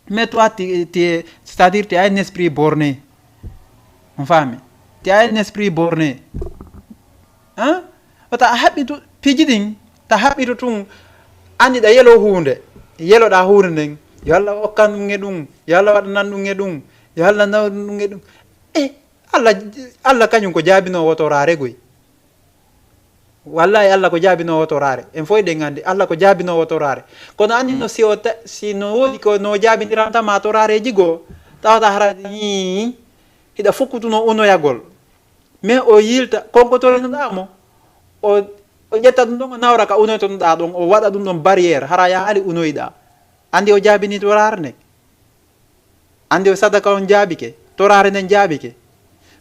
Mais toi, tu, tu es, c'est-à-dire, tu as un esprit borné. On faami? Tu as un esprit borné. Hein? Wata a haɓɓitu piiji ɗin, ta haɓɓitu tun, anniɗa yelo huunde, yeloɗaa huunde nden, yo Allah okkan ɗum e ɗum, yo Allah waɗanan ɗum e ɗum, yo Allah nawɗum ɗum e ɗum. E Allah, Allah kañum ko jaabinoowo toraare goy. Wallahi, Allah ko jaabinoowo toraare. En fof eɗen anndi, Allah ko jaabinoowo toraare. Kono anndi no, si o ta-, si no woodi ko no jaabiniranta ma toraareeji goo, tawata hara, hii, hiɗa fukkutunoo unoyagol. Mais o yilta, kon ko torinoɗaa mo, o, o ƴetta ɗum ɗon, o nawra ka unoytonoɗaa ɗon, o waɗa ɗum ɗon barrière, hara yahaali unoyɗaa. Anndi o jaabinii toraare nden. Anndi o sadaka on jaabike, toraare nden jaabike.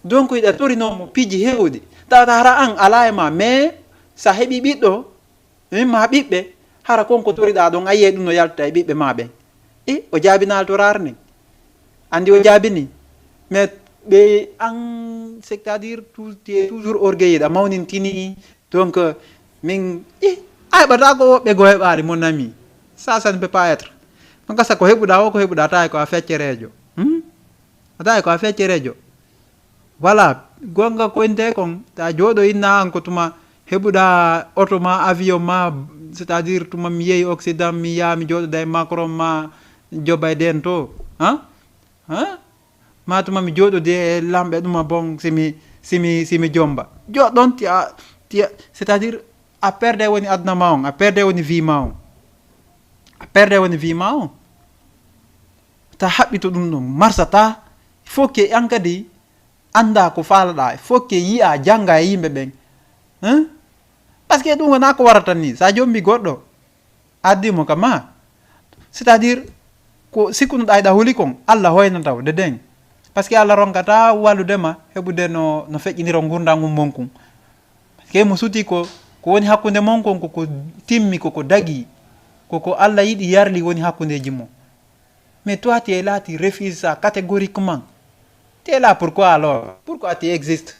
Donc, hiɗa torinoo mo piiji heewɗi. Tawata hara an alaa e ma, mais sa heɓi ɓiɗɗo, min ma ɓiɓɓe, hara kon ko toriɗaa ɗon, a yiyay ɗum no yalta e ɓiɓɓe ma ɓen. E, o jaabinaali toraare nden. Anndi o jaabini. Mais ɓe an, c'est-à-dire, tou-, tu es toujours orgueilleux, ɗa mawnintini. Donc, min, i, a heɓata ko woɓɓe goo heɓaali, mon ami. Ça, ça ne peut pas être. Ɗum gasa ko heɓuɗaa o, ko heɓuɗaa tawi ko a feccereejo. Hmm? A tawi ko a feccereejo. Voilà, gonga ko inte kon, ta jooɗo inna an ko tuma heɓuɗaa oto ma, avion ma, c'est-à-dire tuma mi yehi Occident, mi yaha mi jooɗoda e Macron ma Joe Biden to. Ha? Ha? Ma tuma mi jooɗodi e lamɓe ɗuma bon, si mi, si mi, si mi jomba. Jooɗon ti a, ti a, c'est-à-dire a perde woni aduna ma on, a perde woni vie ma on. A perde woni vie ma on. Ta haɓɓito ɗum ɗon, marsata. Faut que an kadi annda ko faalaɗaa. Faut que yi'a, jannga e yimɓe ɓen. Hein? Parce que ɗum wona ko warata ni. Sa jombi goɗɗo, addi mo ka ma. C'est-à-dire, ko sikkunoɗaa eɗa huli kon, Allah hoynata o, deden. Parce que Allah ronkata wallude ma, heɓude no, no feƴƴiniro ngurndan mum mon kun. Parce que mo suti ko, ko woni hakkunde mon kon, ko ko timmi, ko ko dagi, ko ko Allah yiɗi yarli woni hakkundeji mum. Mais toi, tu es là, tu refuses ça catégoriquement. Tu es là, pourquoi alors? Pourquoi tu existes?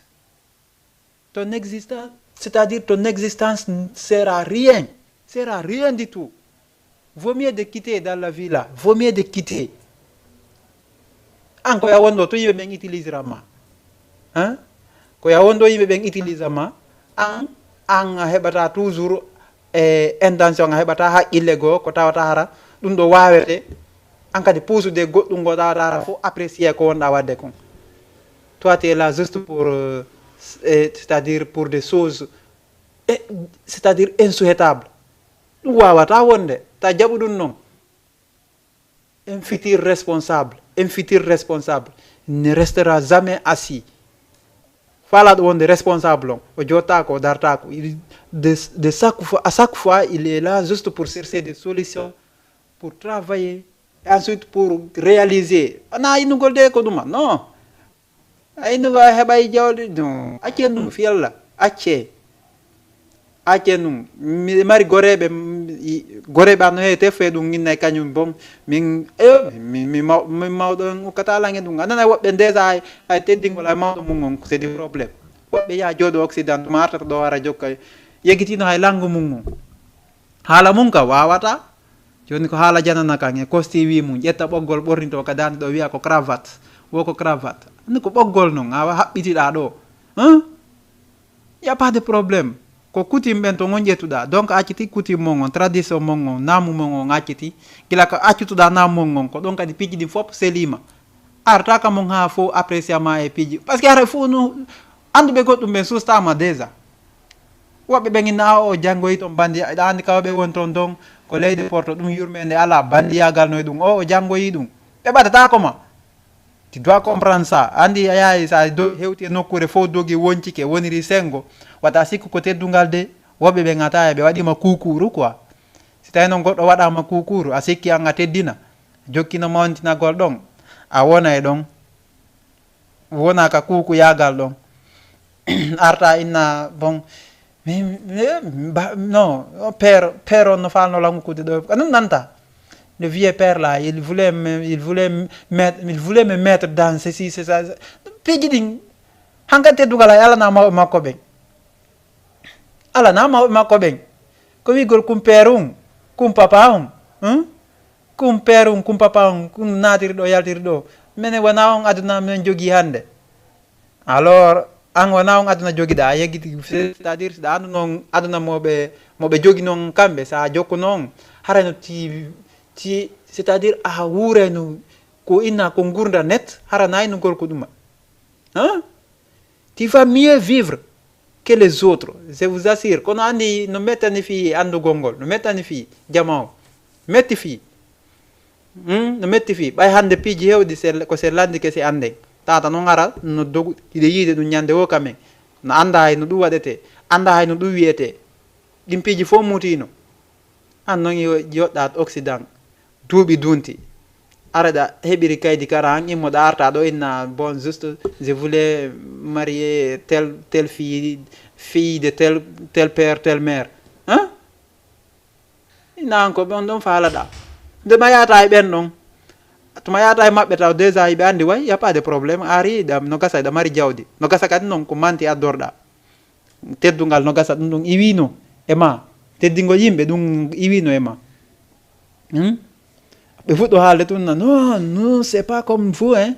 Ton existence, c'est-à-dire ton existence ne sert à rien. Sert à rien du tout. Vaut mieux de quitter dans la vie là. Vaut mieux de quitter. An ko ya wonɗo to yimɓe ɓen utilisera ma. Hein? Ko ya wonɗo yimɓe ɓen utilisera ma. An, an a heɓata toujours e intention, a heɓata haqqille goo ko tawata hara ɗum ɗo waawete. An kadi puusude goɗɗum ngo tawata hara fof apprécier ko wonɗa waɗde kon. Toi, tu es là juste pour, euh, s-, eh, c'est-à-dire pour des choses, eh, c'est-à-dire insouhaitables. Ɗum waawata wonde, ta jaɓu ɗum noon. Un futur responsable, un futur responsable ne restera jamais assis. Faalaaɗo wonde responsable on, o jooɗtaako, o dartaako. Il, de, de chaque fois, à chaque fois, il est là juste pour chercher des solutions, pour travailler, et ensuite pour réaliser. Ana innugol de ko ɗuma, non. Ay, no ga heɓay jawdi, no. Accen ɗum fiyalla, acce. Accen ɗum. Miɗo mari goreeɓe, m-, i-, goreeɓe an no heewi teffe ɗum, inna e kañum bon. Min, eyo, mi, mi maw-, mi mawɗo en ukkata lan e ɗum. A nana woɓɓe ndesa ay, ay teddingol ay mawɗo mum on, c'est des problèmes. Woɓɓe yaa jooɗo Occident, ma artata ɗo hara jokka, yegitino hay langue mum on. Haala mum ka waawata. Jooni ko haala janana kan e costume mum, ƴetta ɓoggol ɓornito ka daande ɗo, wiya ko cravate. Wo ko cravate. Anndi ko ɓoggol non, a haɓɓitiɗaa ɗo. Hein? Y a pas de problème. Ko coutume ɓen ton on ƴettuɗaa. Donc acciti coutume mon on, tradition mon on, naamu mon on acciti. Gila ko accutuɗaa naamu mon on, ko ɗon kadi piiji ɗin fof seliima. Arta ka mon haa fof apprécier ma e piiji. Parce que hara fof no annduɓe goɗɗum ɓen sustaama déjà. Woɓɓe ɓen inna o janngoyi ton bandi, aɗa anndi kawɓe woni ton ton, ko leydi Porto, ɗum yurmeende alaa, bandiyaagal no e ɗum. O, o janngoyi ɗum. Ɓe ɓadataako ma. Tu dois comprendre ça. Anndi a yahay, sa do-, hewti e nokkuure fof dogi, woncike, woniri senngo. Wata sikku ko teddungal de. Woɓɓe ɓen a tawa ɓe waɗima kukuuru quoi. Si tawi noon goɗɗo waɗama kukuuru, a sikki an a teddina. Jokkino mawntinagol ɗon. A wona e ɗon. wona ka kuku yagal ɗon. Arta inna bon, mi, mi, mi, ba- non, père père on no falno langukude ɗo, ko non nanta. Le vieux père là, il voulait me, il voulait me mettre, il voulait me mettre dans ceci, c'est ça, c'est- piiji ɗin. Hankadi teddugal ay alana mawɓe makko ɓen. Alana mawɓe makko ɓen. Ko wigol kum père un, kum papa un, hmm? Kum père un, kum papa un, kum naatiri ɗo, yaltiri ɗo. Mene wona on aduna men jogi hannde. Alors, an wona on aduna jogiɗa, a yeggiti, c'est-à-dire, siɗa andu non aduna moɓe, moɓe jogi non kamɓe, sa jokku non, harayno ti, ti, c'est-à-dire, a wuurayno ko inna ko ngurda net, hara nayno gorko ɗuma. Hein? Tu vas mieux vivre que les autres, je vous assure. Kono andi no mettani fi andugol ngol, no mettani fi jama o. Metti fi. Hmm? No metti fi. Ɓay hande piiji hewɗi se, ko se landi ke se anden. Tata non ara no dogu, hiɗe yiide ɗum ñande o kamen. No anda hay no ɗum waɗete, anda hay no ɗum wiyete. Ɗin piiji fof mutino. An non yo-, yoɗɗa Occident. Duuɓi dunti. Ara ɗa heɓiri kaydi kara han immoɗa arta ɗo inna, bon, juste, je voulais marier telle, telle fille, fille de tel, tel père, telle mère. Hein? Inna an ko ɓen ɗon faalaɗa. Nde ma yata e ɓen ɗon. Tuma yata e maɓɓe taw déjà iɓe andi way, y a pas de problème. Ari ɗam no gasa ɗa mari jawdi. No gasa kadi non ko manti addorɗa. Teddungal no gasa ɗum ɗum iwino e ma. Teddingol yimɓe ɗum iwino e ma. Hmm? Ɓe fuɗɗo haalde tun na, non, nous, c'est pas comme vous, hein.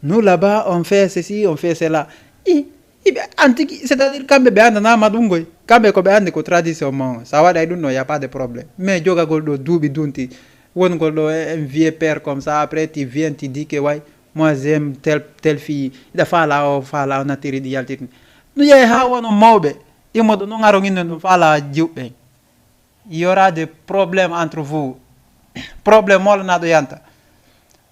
Nous, là-bas, on fait ceci, on fait cela. I, iɓe antiki, c'est-à-dire, kamɓe ɓe andanama ɗum goy. Kamɓe ko ɓe andi ko tradition mon. Sa waɗay ɗum ɗo, y a pas de problème. Mais jogagol ɗo duuɓi dunti, wongol ɗo un vieux père comme ça, après tu viens, tu dis que, ouais, moi, j'aime telle, telle fille. Iɗa faala o, faala o, nattiri ɗi yaltiti. No yehi ha wono mawɓe. Immoɗo non aron innen ɗum faala jiwɓe. Il y aura des problèmes entre vous. Problème molanaɗo yanta.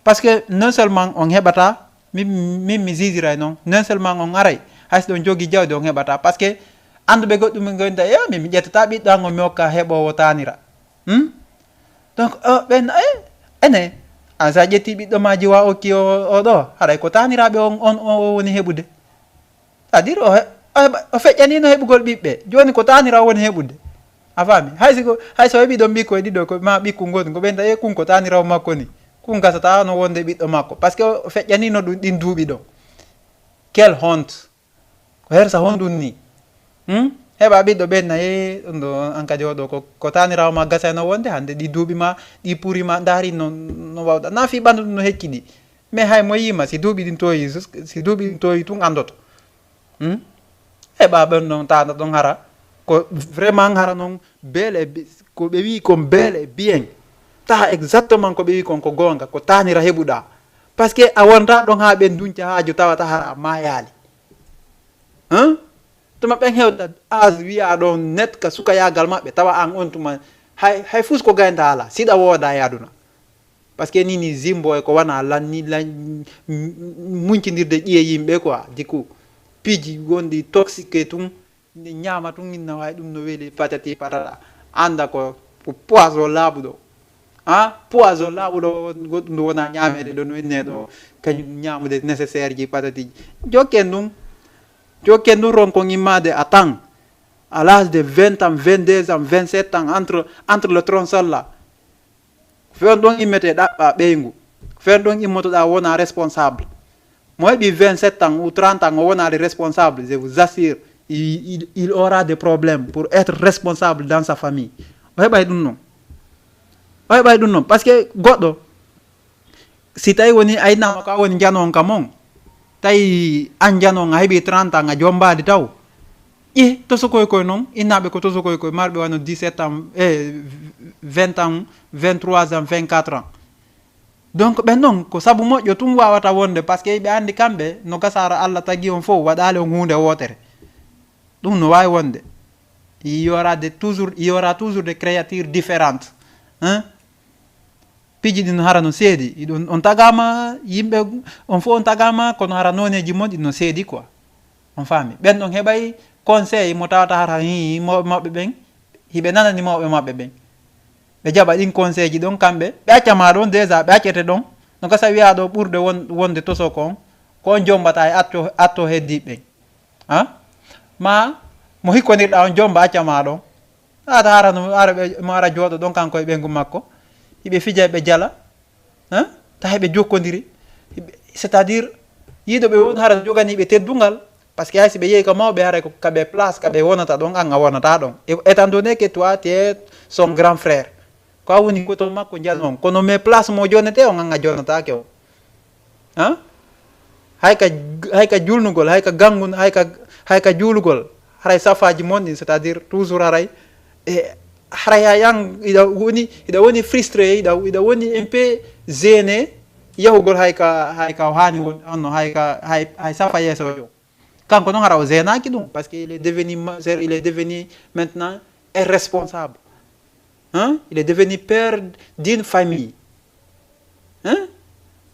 Parce que non seulement on heɓata, min, min mi jijira e non, non seulement on aray, hay so ɗon jogi jawdi on heɓata. Parce que anduɓe goɗɗum ɓe goynta, e min mi ƴettata ɓiɗɗo an on mi hokka heɓowo tanira. Hmm? Donc, o, ɓen, e, ene, an sa ƴetti ɓiɗɗo ma jiwa okki o, o ɗo, haɗay ko taniraɓe on, on, o woni heɓude. C'est-à-dire, o he-, o heɓa, o feƴƴanino heɓugol ɓiɓɓe. Joni ko tanira woni heɓude. A faami? Hay si ko, hay so heɓi ɗon ɓikkoy ɗiɗo, ko ma ɓikku ngoni, ko ɓen ta, e kun ko tanirawo makko ni. Kun gasata no wonde ɓiɗɗo makko. Parce que o feƴƴanino ɗum ɗin duuɓi ɗon. Quelle honte. Ko hersa honɗum ni. Hmm? Heɓa ɓiɗɗo ɓen na, e, ɗum ɗo, an kadi oɗo ko, ko tanirawo ma gasayno wonde, hande ɗi duuɓi ma, ɗi puri ma, ndaari no, no wawɗa. Na fi ɓandu ɗum no hecci ɗi. Mais hay mo yima, si duuɓi ɗin toyi, jus-, si duuɓi ɗin toyi tun andoto. Hmm? Heɓa ɓen non tana ɗon hara. Ko vraiment hara non bel et bi-, ko ɓe wi kon bel et bien. Taha exactement ko ɓe wi kon ko gonga, ko tanira heɓuɗa. Parce que a wonta ɗon ha ɓen dunca haaju tawata hara a mayali. Hein? Tuma ɓen hewta âge wiya ɗon net ka sukayagal maɓɓe, tawa an on tuma hay, hay fus ko gaynda ala, siɗa wooda e aduna. Parce que ni, ni zimbo e ko wana lan, ni lan, m-, m-, muncindirde ƴiye yimɓe quoi. Du coup, piiji gonɗi toxique e tun, ne ñaama tun, inna way ɗum no weli patati patata. Anda ko, ko poison laaɓuɗo. Ha? Poison laaɓuɗo, goɗɗum ɗo wona ñaamede ɗo no inne ɗo. Kañum ñaamude nécessaire ji patati ji. Jokken ɗum. Jokken ɗum ronkon immade à temps. À l'âge de vingt ans, vingt-deux ans, vingt-sept ans, entre, entre le tronçon là. Fen ɗon immete ɗaɓɓa ɓeygu. Fen ɗon immotoɗa wona responsable. Mo heɓi vingt-sept ans ou trente ans, o wonali responsable, je vous assure, il, il, il aura des problèmes pour être responsable dans sa famille. O heɓay ɗum non. O heɓay ɗum non. Parce que goɗɗo, si tawi woni aynama ko a woni jano on kam on, tawi an jano on a heɓi trente ans a jombaali taw. Ƴe, tosokoy koy non, innaaɓe ko tosokoy koy, marɓe wano dix-sept ans, e vingt ans, vingt-trois ans, vingt-quatre ans. Donc, ɓen non, ko sabu moƴƴo tun wawata wonde, parce que ɓe andi kamɓe, no gasara Allah tagi on fof, waɗali on huunde wootere. Ɗum no wawi wonde. Il y aura de toujours, il y aura toujours des créatures différentes. Hein? Piiji ɗin hara no seedi. Iɗon, on tagama, yimɓe, on fof on tagama, kono hara noneji mon ɗin no seedi quoi. On faami? Ɓen ɗon heɓay conseil mo tawata hara hi mawɓe maɓɓe ɓen, hiɓe nanani mawɓe maɓɓe ɓen. Ɓe jaɓa ɗin conseil ji ɗon kamɓe, ɓe acca ma ɗon déjà, ɓe accete ɗon. No gasa wiya ɗo ɓurde won-, wonde toso kon, Ko on jommbata e atto, atto heddiiɓe ɓen. Ha? Ma mo hikkondirɗa on jommba acca ma ɗon. Ata hara no, hara ɓe, mo ara jooɗo ɗon kanko e ɓeyngu makko. Hiɓe fija, ɓe jala. Ha? Ta hiɓe jokkondiri. Hiɓe, c'est-à-dire, yiɗo ɓe won hara jogani ɓe teddungal. Parce que hay si ɓe yehi ka mawɓe, hara ko ka ɓe place, ka ɓe wonata ɗon, an a wonata ɗon. E, étant donné que toi, tu es son grand frère. Ko a woni ko to makko janon. Kono mais place mo jonete on, an a jonataake on. Ha? Hay ka, hay ka julnugol, hay ka gangun, hay ka, hay ka juulugol. Haray safaaji mon ɗin, c'est-à-dire toujours haray, e, haray hay an, iɗa woni, iɗa woni frustré, iɗa, iɗa woni un peu gêné, yahugol hay ka, hay ka o haani won, onno, hay ka, hay, hay safa yeeso o. Kanko non hara o gênaaki ɗum, parce que il est devenu majeur, il est devenu maintenant un responsable. Hein? Il est devenu père d'une famille. Hein?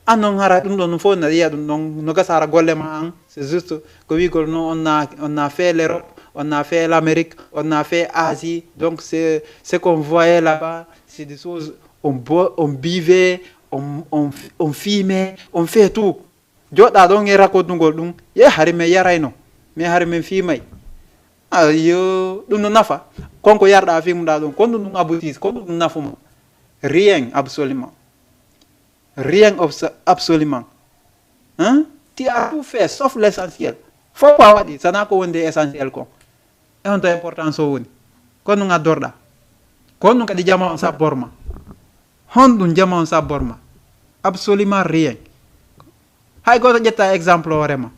An non hara ɗum ɗon fof na yiya ɗum ɗon, no gasa hara golle ma an, c'est juste ko wiigol non, on a, on a fait l'Europe, on a fait l'Amérique, on a fait Asie. Donc c'est ce qu'on voyait là-bas, c'est des choses on bo-, on buvait, on, on, on fumait, on fait tout. Joɗɗa ɗon e rakodugol ɗum, ye hari men yarayno, mais hari men fimay. Ayo, ɗum no nafa. Kon ko yarɗa fimuɗa ɗon, kon ɗum, ɗum aboutis, kon ɗum nafuma. Rien, absolument. Rien, obs-, absolument. Hein? Tu as tout fait, sauf l'essentiel. Fof ko a waɗi, sana ko wonde essentiel kon. E honto importance o woni? Kon ɗum addorɗa. Kon ɗum kadi jama on sabborma. Honɗum jama on sabborma? Absolument rien. Hay gooto ƴetta exemple hoore ma.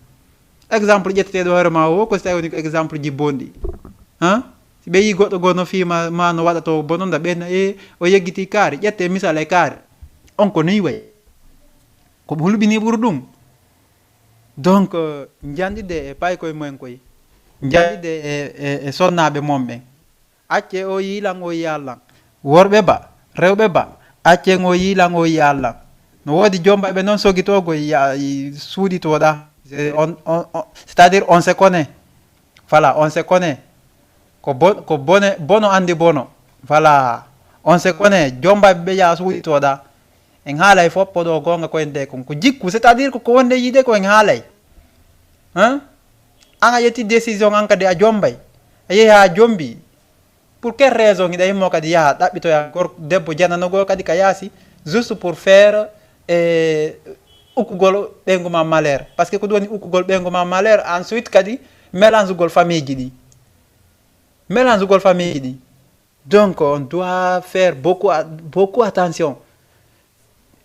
Exemple ƴetteteeɗo hoore ma o, ko si tawi woni ko exemple ji bonɗi. Ha? Si ɓe yii goɗɗo goo no fii ma, ma no waɗa to bono, nda ɓe na, e, o yeggiti kaari. Ƴette misal e kaari. On ko nii wayi. Ko hulɓini ɓuri ɗum. Donc, euh, njanɗi de e paykoye mumen koye. Njanɗi de e, e, e sonnaaɓe mon ɓen. Acce o yiilan, o yiyalan. Worɓe ba, rewɓe ba, accen o yiilan, o yiyalan. No woodi jombaɓe noon sogitoogo ya-, i-, suuɗitooɗa. C'est, on, on, on, c'est-à-dire, on se connaît. Voilà, on se connaît. Ko bo-, ko bone, bono anndi bono. Voilà. On se connaît. Jombaɓe ɓe yaa suuɗitooɗa. En haalay fof, poɗo goonga ko en de kon. Ko jikku, c'est-à-dire ko, ko wonde yiide ko en haalay. Hein? An a ƴetti décision an kadi a jombay. A yehi haa jombi. Pour quelle raison hiɗa himmo kadi yaha ɗaɓɓitoya gor-, debbo janano goo kadi ka yaasi, juste pour faire, eh, ukkugol ɓeyngu ma malheur. Parce que ko ɗum woni ukkugol ɓeyngu ma malheur, ensuite kadi mélange gol famille ji ɗi. Mélange gol famille ji ɗi. Donc, on doit faire beaucoup a-, beaucoup attention.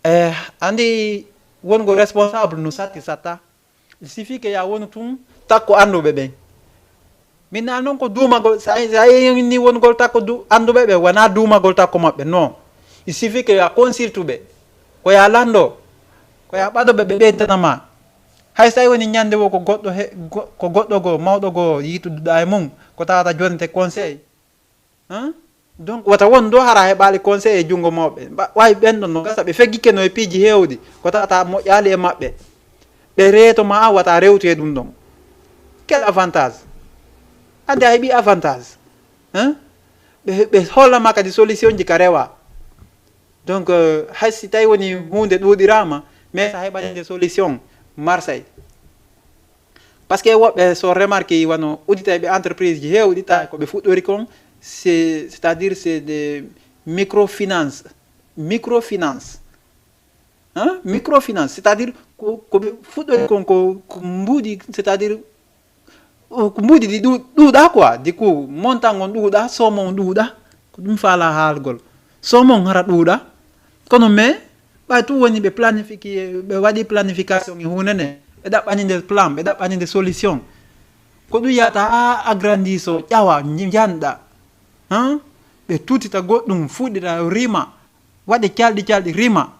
Eh, andi wongo responsable no satti satta. Il suffit que ya wonu tun takko annduɓe ɓen. Min na noon ko duumagol, sa, sa ni wonugol takko du-, annduɓe ɓe, wona duumagol takko maɓɓe, non. Il suffit que ya consulte ɓe, ko ya lanndo, ko ya ɓaɗo ɓe, ɓe ɓeytana ma. Hay so tawi woni ñande wo ko goɗɗo he, go-, ko goɗɗo goo, mawɗo goo yiituduɗa e mum, ko tawata jonete conseil. Hein? Donc, wata won ɗo hara heɓaali conseil e junngo mawɓe. Mba-, wawi ɓen ɗon no gasa, ɓe feggike no e piiji heewɗi, ko tawata moƴƴaali e maɓɓe. Ɓe reeto ma an, wata rewtu e ɗum ɗon. Quel avantage? Ande a heɓi avantage. Hein? Ɓe, ɓe holla ma kadi solution ji ka rewa. Donc, euh, hay si tawi woni huunde ɗuuɗirama, mais sa heɓani nde solution, marsay. Parce que woɓɓe so remarque wano uditay ɓe entreprise ji heewɗi ta ko ɓe fuɗɗori kon, c'est, c'est-à-dire c'est des microfinance. Microfinance. Hein? Microfinance, c'est-à-dire ko, ko ɓe fuɗɗori kon ko, ko mbuuɗi, c'est-à-dire, o, ko mbuuɗi ɗi ɗu-, ɗuuɗa quoi. Du coup, montant on ɗuuɗa, somme on ɗuuɗa. Ko ɗum faala haalgol. Somme on hara ɗuuɗa. Kono mais, ɓay tun woni ɓe planifié, ɓe waɗi planification e huunde nde. Ɓe ɗaɓɓani nde plan, ɓe ɗaɓɓani nde solution. Ko ɗum yata haa agrandi so ƴawa, njanɗa. Hein? Ɓe tutita goɗɗum, fuɗɗita, rima. Waɗe calɗi calɗi, rima.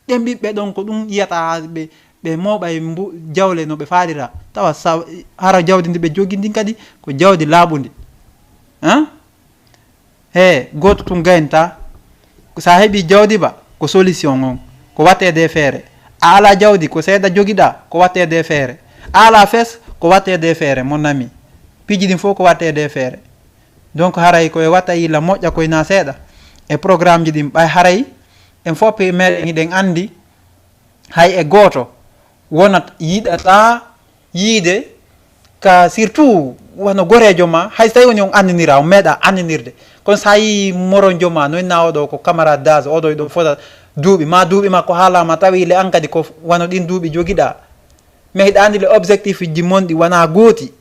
Ɗen ɓiɓɓe ɗon ko ɗum yiyata haa ɓe, ɓe mooɓa e mbu-, jawle no ɓe faalira. Tawa sa-, hara jawdi ndi ɓe jogii ndin kadi ko jawdi laaɓundi. Hein? He, gooto tun gaynta. Sa heɓi jawdi ba, ko solution on. Ko wattede e feere. A ala jawdi, ko seeɗa jogiɗa, ko wattede e feere. A ala fes, ko wattede e feere, mon ami. Piiji ɗin fof ko wattede e feere. Donc haray ko e watta yilla moƴƴa koye na seeɗa. E programme ji ɗin ɓay haray en fof pe-, meɗen hiɗen anndi hay e gooto Wonat yiɗata yiide ka, surtout wano goreejo ma, hay so tawi woni on anndinira, on meeɗa anndinirde. Kono so a yii moronjo ma, no inna oɗo ko camarade d'âge, oɗo e ɗon fota duuɓi, ma duuɓi ma ko haalama, tawi le an kadi ko wano ɗin duuɓi jogiɗa. Mais hiɗa anndi le objectif ji mon ɗi wona gooti.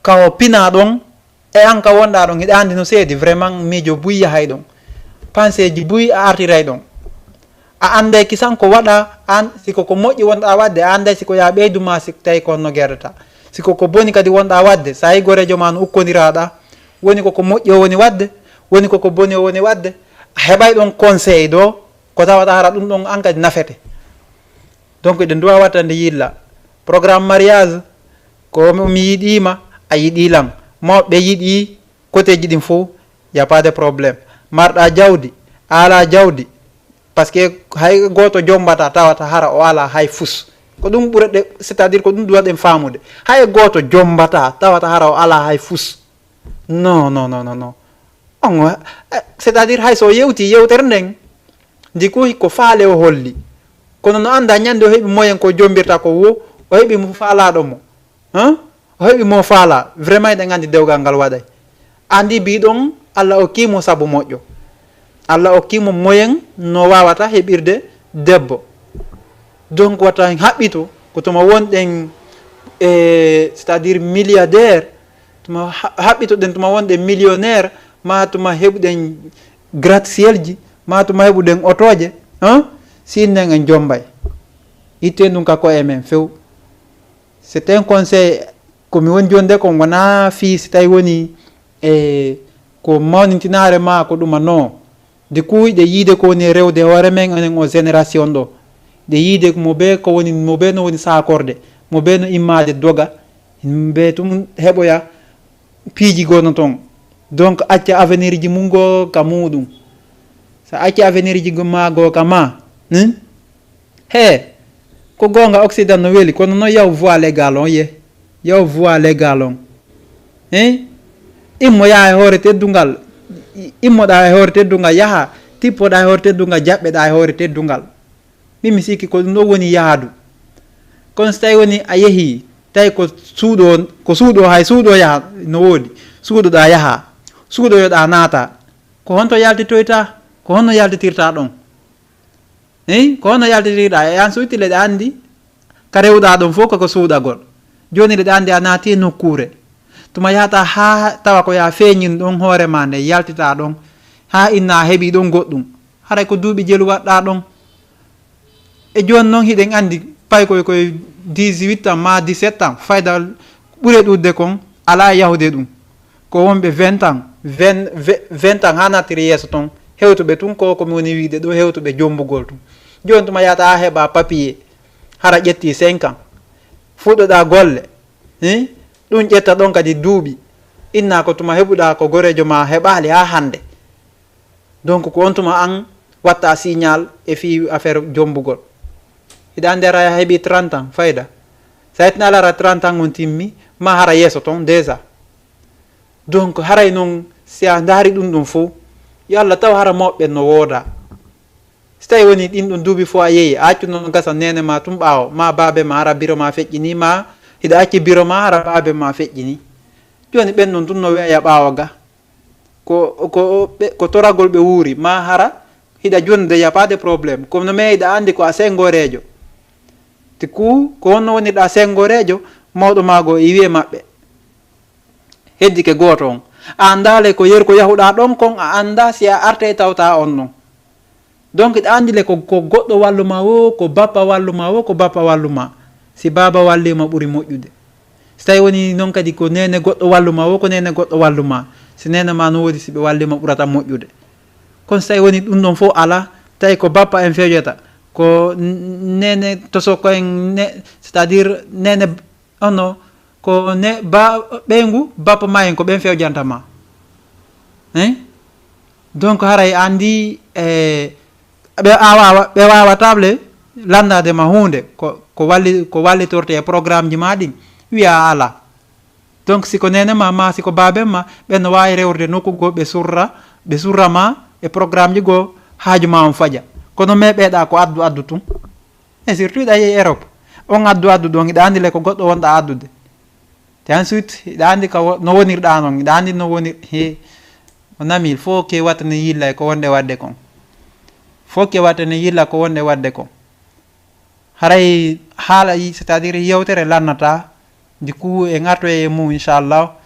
Ka o pina ɗon, e an ka wonɗa ɗon, hiɗa anndi no seedi, vraiment miijo buy yahay ɗon. Pensée ji buy a artiray ɗon. A annday kisan ko waɗa an, si ko ko moƴƴi wonɗa waɗde, a annday si ko ya ɓeydu ma, si tawi ko honno gerdata. Si ko ko boni kadi wonɗa waɗde, so a yi goreejo ma no ukkondiraaɗa, woni ko ko moƴƴi o woni waɗde, woni ko ko boni o woni waɗde, a heɓay ɗon conseil ɗo, ko tawata hara ɗum ɗon an kadi nafete. Donc eɗen duwa wattande yilla. Programme mariage, ko mi mi yiɗima, a yiɗi lan. Mawɓe yiɗi côté ji ɗin fof, y a pas de problème. Marɗa jawdi, a ala jawdi, parce que hay gooto jombata tawata hara o ala hay fus. Ko ɗum ɓurɗe, c'est-à-dire ko ɗum ɗum waɗen faamude. Hay gooto jombata tawata hara o ala hay fus. Non, non, non, non, non. On, eh, c'est-à-dire hay so yewti yewtere nden, ndi ko, ko faale o holli. Kono no annda ñande o heɓi moyen ko jombirta ko wo, o heɓi mo faalaɗo mo. Hein? O heɓi mo faala. Vraiment eɗen anndi dewgal ngal waɗay. Anndi mbiɗon Allah okki mo sabu moƴƴo. Allah okki mo moyen no wawata heɓirde debbo. Donc wata en haɓɓito ko tuma wonɗen, e, c'est-à-dire milliardaire, tuma ha-, haɓɓitoɗen tuma wonɗen millionnaire, ma tuma heɓuɗen gratte-ciel ji, ma tuma heɓuɗen otoje, hein? Sinnen en jombay. Itten ɗum ka koye men few. C'est un conseil ko mi woni jonde kon, wona fii si tawi woni e ko mawnintinaare ma ko ɗuma, non. De kuuy ɗe yiide ko woni e rewde hoore men enen o génération ɗo. Ɗe yiide mo be ko woni mo be no woni saakorde, mo be no immaade doga, be tum heɓoya piiji goo no ton. Donc acca avenir ji mum goo ka muuɗum. So acca avenir ji ma goo ka ma, hmm? He, ko goonga Occident no weli, kono no yaw voie légale on ye. Yaw voie légale on. Hein? Immo yaha e hoore teddungal. I-, immoɗa e hoore teddungal, yaha. Tippoɗa e hoore teddungal, jaɓɓeɗa e hoore teddungal. Min mi sikki ko ɗum ɗo woni yaadu. Kono so tawi woni a yehi, tawi ko suuɗo, ko suuɗo, hay suuɗo yaha no woodi. Suuɗoɗa yaha. Suuɗoyoɗa naata. Ko honto yaltitoyta? Ko honno yaltitirta ɗon? Eyi, ko honno yaltitirɗa? E an suyti leɗe anndi ka rewɗa ɗon fof koko suuɗagol. Jooni leɗe anndi a naati e nokkuure. Tuma yahata haa tawa ko ya feeñin ɗon hoore ma nde yaltita ɗon. Haa inna a heɓi ɗon goɗɗum. Haray ko duuɓi jelu waɗɗa ɗon. E jooni noon hiɗen anndi pay koye koye dix-huit ans ma dix-sept ans, fayda ɓure ɗuuɗde kon alaa yahude ɗum. Ko wonɓe vingt ans, vingt, vingt ans haa nattiri yeeso toon, hewtuɓe tun ko ko mi woni wiide ɗo, hewtuɓe jommbugol tun. Jooni tuma yahata haa heɓa papier, hara ƴetti cinq ans. Fuɗɗoɗa golle, hi? Ɗum ƴetta ɗon kadi duuɓi. Inna ko tuma heɓuɗa ko goreejo ma heɓaali haa hannde. Donc ko on tuma an watta signal e fii affaire jommbugol. Hiɗa anndi ara a heɓi trente ans, fayda. Sa yettina alara trente ans on timmi, ma hara yeeso toon déjà. Donc haray noon si a ndaari ɗum ɗum fof, yo Allah taw hara mawɓe no wooda. Si tawi woni ɗin ɗum duuɓi fof a yehi, a accu noon gasa neene ma tun ɓaawo, ma baabe ma hara biro ma feƴƴini, ma hiɗa acci biro ma hara baabe ma feƴƴini. Jooni ɓen ɗon tun no weeya ɓaawo ga. Ko, ko, ɓe, ko toragol ɓe wuuri, ma hara hiɗa jonnude, y a pas de problème. Kono mais hiɗa anndi ko a senngoreejo. Ti ku, ko honno wonirɗa senngoreejo, mawɗo maago e wiye maɓɓe. Heddike gooto on. A anndaa le ko yeru ko yahuɗa ɗon kon, a anndaa si a artay tawta on non. Donc, hiɗa anndi le ko, ko goɗɗo wallu ma wo, ko bappa wallu ma wo, ko bappa wallu ma. Si baaba walli ma ɓuri moƴƴude. Si tawi woni noon kadi ko neene goɗɗo wallu ma wo, ko neene goɗɗo wallu ma. Si neene ma no woodi, si ɓe walli ma ɓurata moƴƴude. Kono si tawi woni ɗum ɗon fof alaa, tawi ko bappa en fewjata, ko n-, neene toso ko en ne-, c'est-à-dire neene, ono, ko ne-, ba-, ɓeyngu bappa ma en ko ɓen fewjanta ma. Hein? Donc haray anndi, e, ɓe a waawa, ɓe waawata le lanndaade ma huunde, ko, ko walli-, ko wallitorte e programme ji ma ɗin, wiya alaa. Donc si ko neene ma, ma si ko baaben ma, ɓen no waawi rewrude nokku goo, ɓe surra, ɓe surra ma e programme ji goo, haaju ma on faƴa. Kono mais ɓeeɗa ko addu addu tun. Et surtout hiɗa yehi Europe. On addu addu ɗon, hiɗa anndi le ko goɗɗo wonɗa addude. Te ensuite, hiɗa anndi ka wo-, no wonirɗa non, hiɗa anndi no wonir-, he, mon ami, il faut que wattane yilla e ko wonɗe waɗde kon. Faut que wattane yilla ko wonɗe waɗde kon. Haray haala yi, c'est-à-dire yewtere lannata, du coup, e ngartoye e mum, inchallah.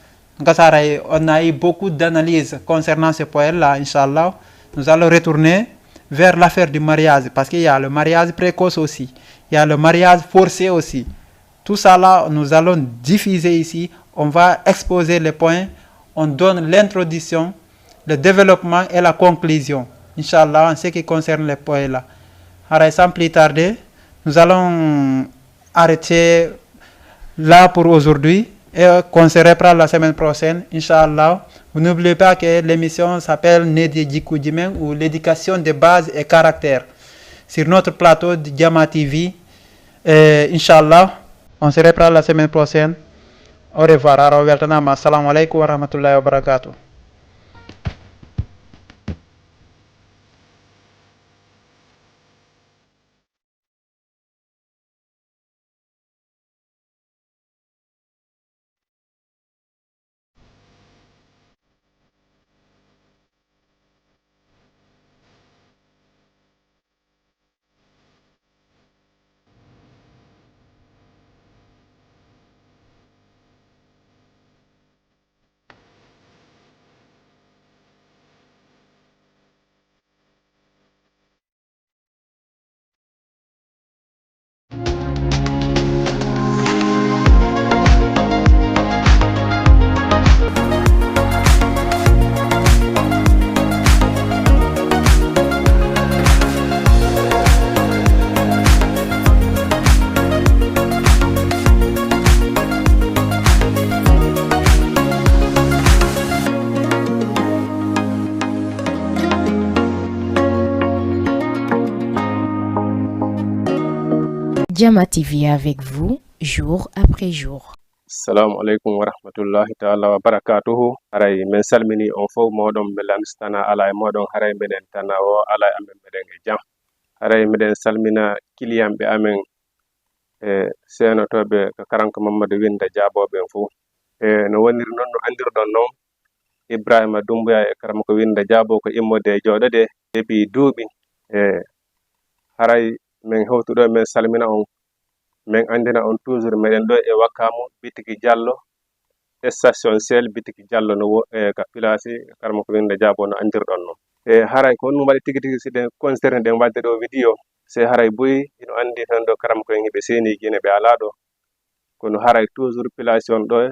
Gasa haray, on a eu beaucoup d'analyses concernant ce point-là, inchallah. Nous allons retourner vers l'affaire du mariage, parce qu'il y a le mariage précoce aussi, il y a le mariage forcé aussi. Tout ça là, nous allons diffuser ici. On va exposer les points. On donne l'introduction, le développement et la conclusion, inchallah, en ce qui concerne les points là. Haray, sans plus tarder, nous allons arrêter là pour aujourd'hui et qu'on se reprend la semaine prochaine, inchallah. Vous n'oubliez pas que l'émission s'appelle Nedi Jikujimen ou l'éducation de base et caractère sur notre plateau de Jama T V. Et inchallah, on se reprend la semaine prochaine. Au revoir. Hara on weltanaama. Assalamu alaikum wa rahmatullahi wa barakatuh. Jama T V avec vous, jour après jour. Assalamu alaikum wa rahmatullahi ta'ala wa barakatuhu. Haray men salmini on fof, moɗon, mi lannistana ala e moɗon, haray meɗen tana o ala e amen, meɗen e jam. Haray meɗen salmina kiliyanɓe amen, e seenotooɓe ka Karamoko Mammadu Winda Jaabo ɓen fof. E no woniri non, no anndirɗon non, Ibrahima Dumbuya e Karamoko Winda Jaabo ko immode e jooɗode depuis duuɓi. E haray men hewtuɗo, men salmina on, men anndina on toujours meɗen ɗo e Wakamu, bitiki Jallo, station Shell, bitiki Jallo no wo-, e ka Pilaasi, Karamoko Winda Jaabo no anndirɗon non. E haray ko ɗum waɗi tigi tigi si ɗen concerné ɗen waɗde ɗo vidéo, se haray buy hino anndi tan ɗo Karamoko en hiɓe seeni Gine ɓe alaa ɗo. Kono haray toujours Pilaasi on ɗo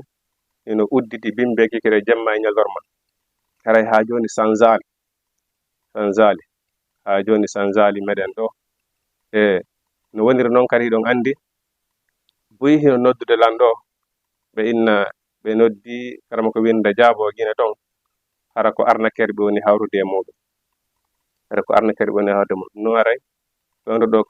hino udditi bimbe kikire jemma e ñalorma. Haray haa jooni sanzaali, sanzaali, haa jooni sanzaali meɗen ɗo. E no woniri non kadi hiɗon anndi, buy hino noddude lan ɗo, ɓe inna, ɓe noddi Karamoko Winda Jaabo Gine ton, hara ko arnaqueur ɓe woni hawrude e muɗum. Hara ko arnaqueur ɓe woni hawrude e muɗum. No haray, ɗon ɗo, ɗo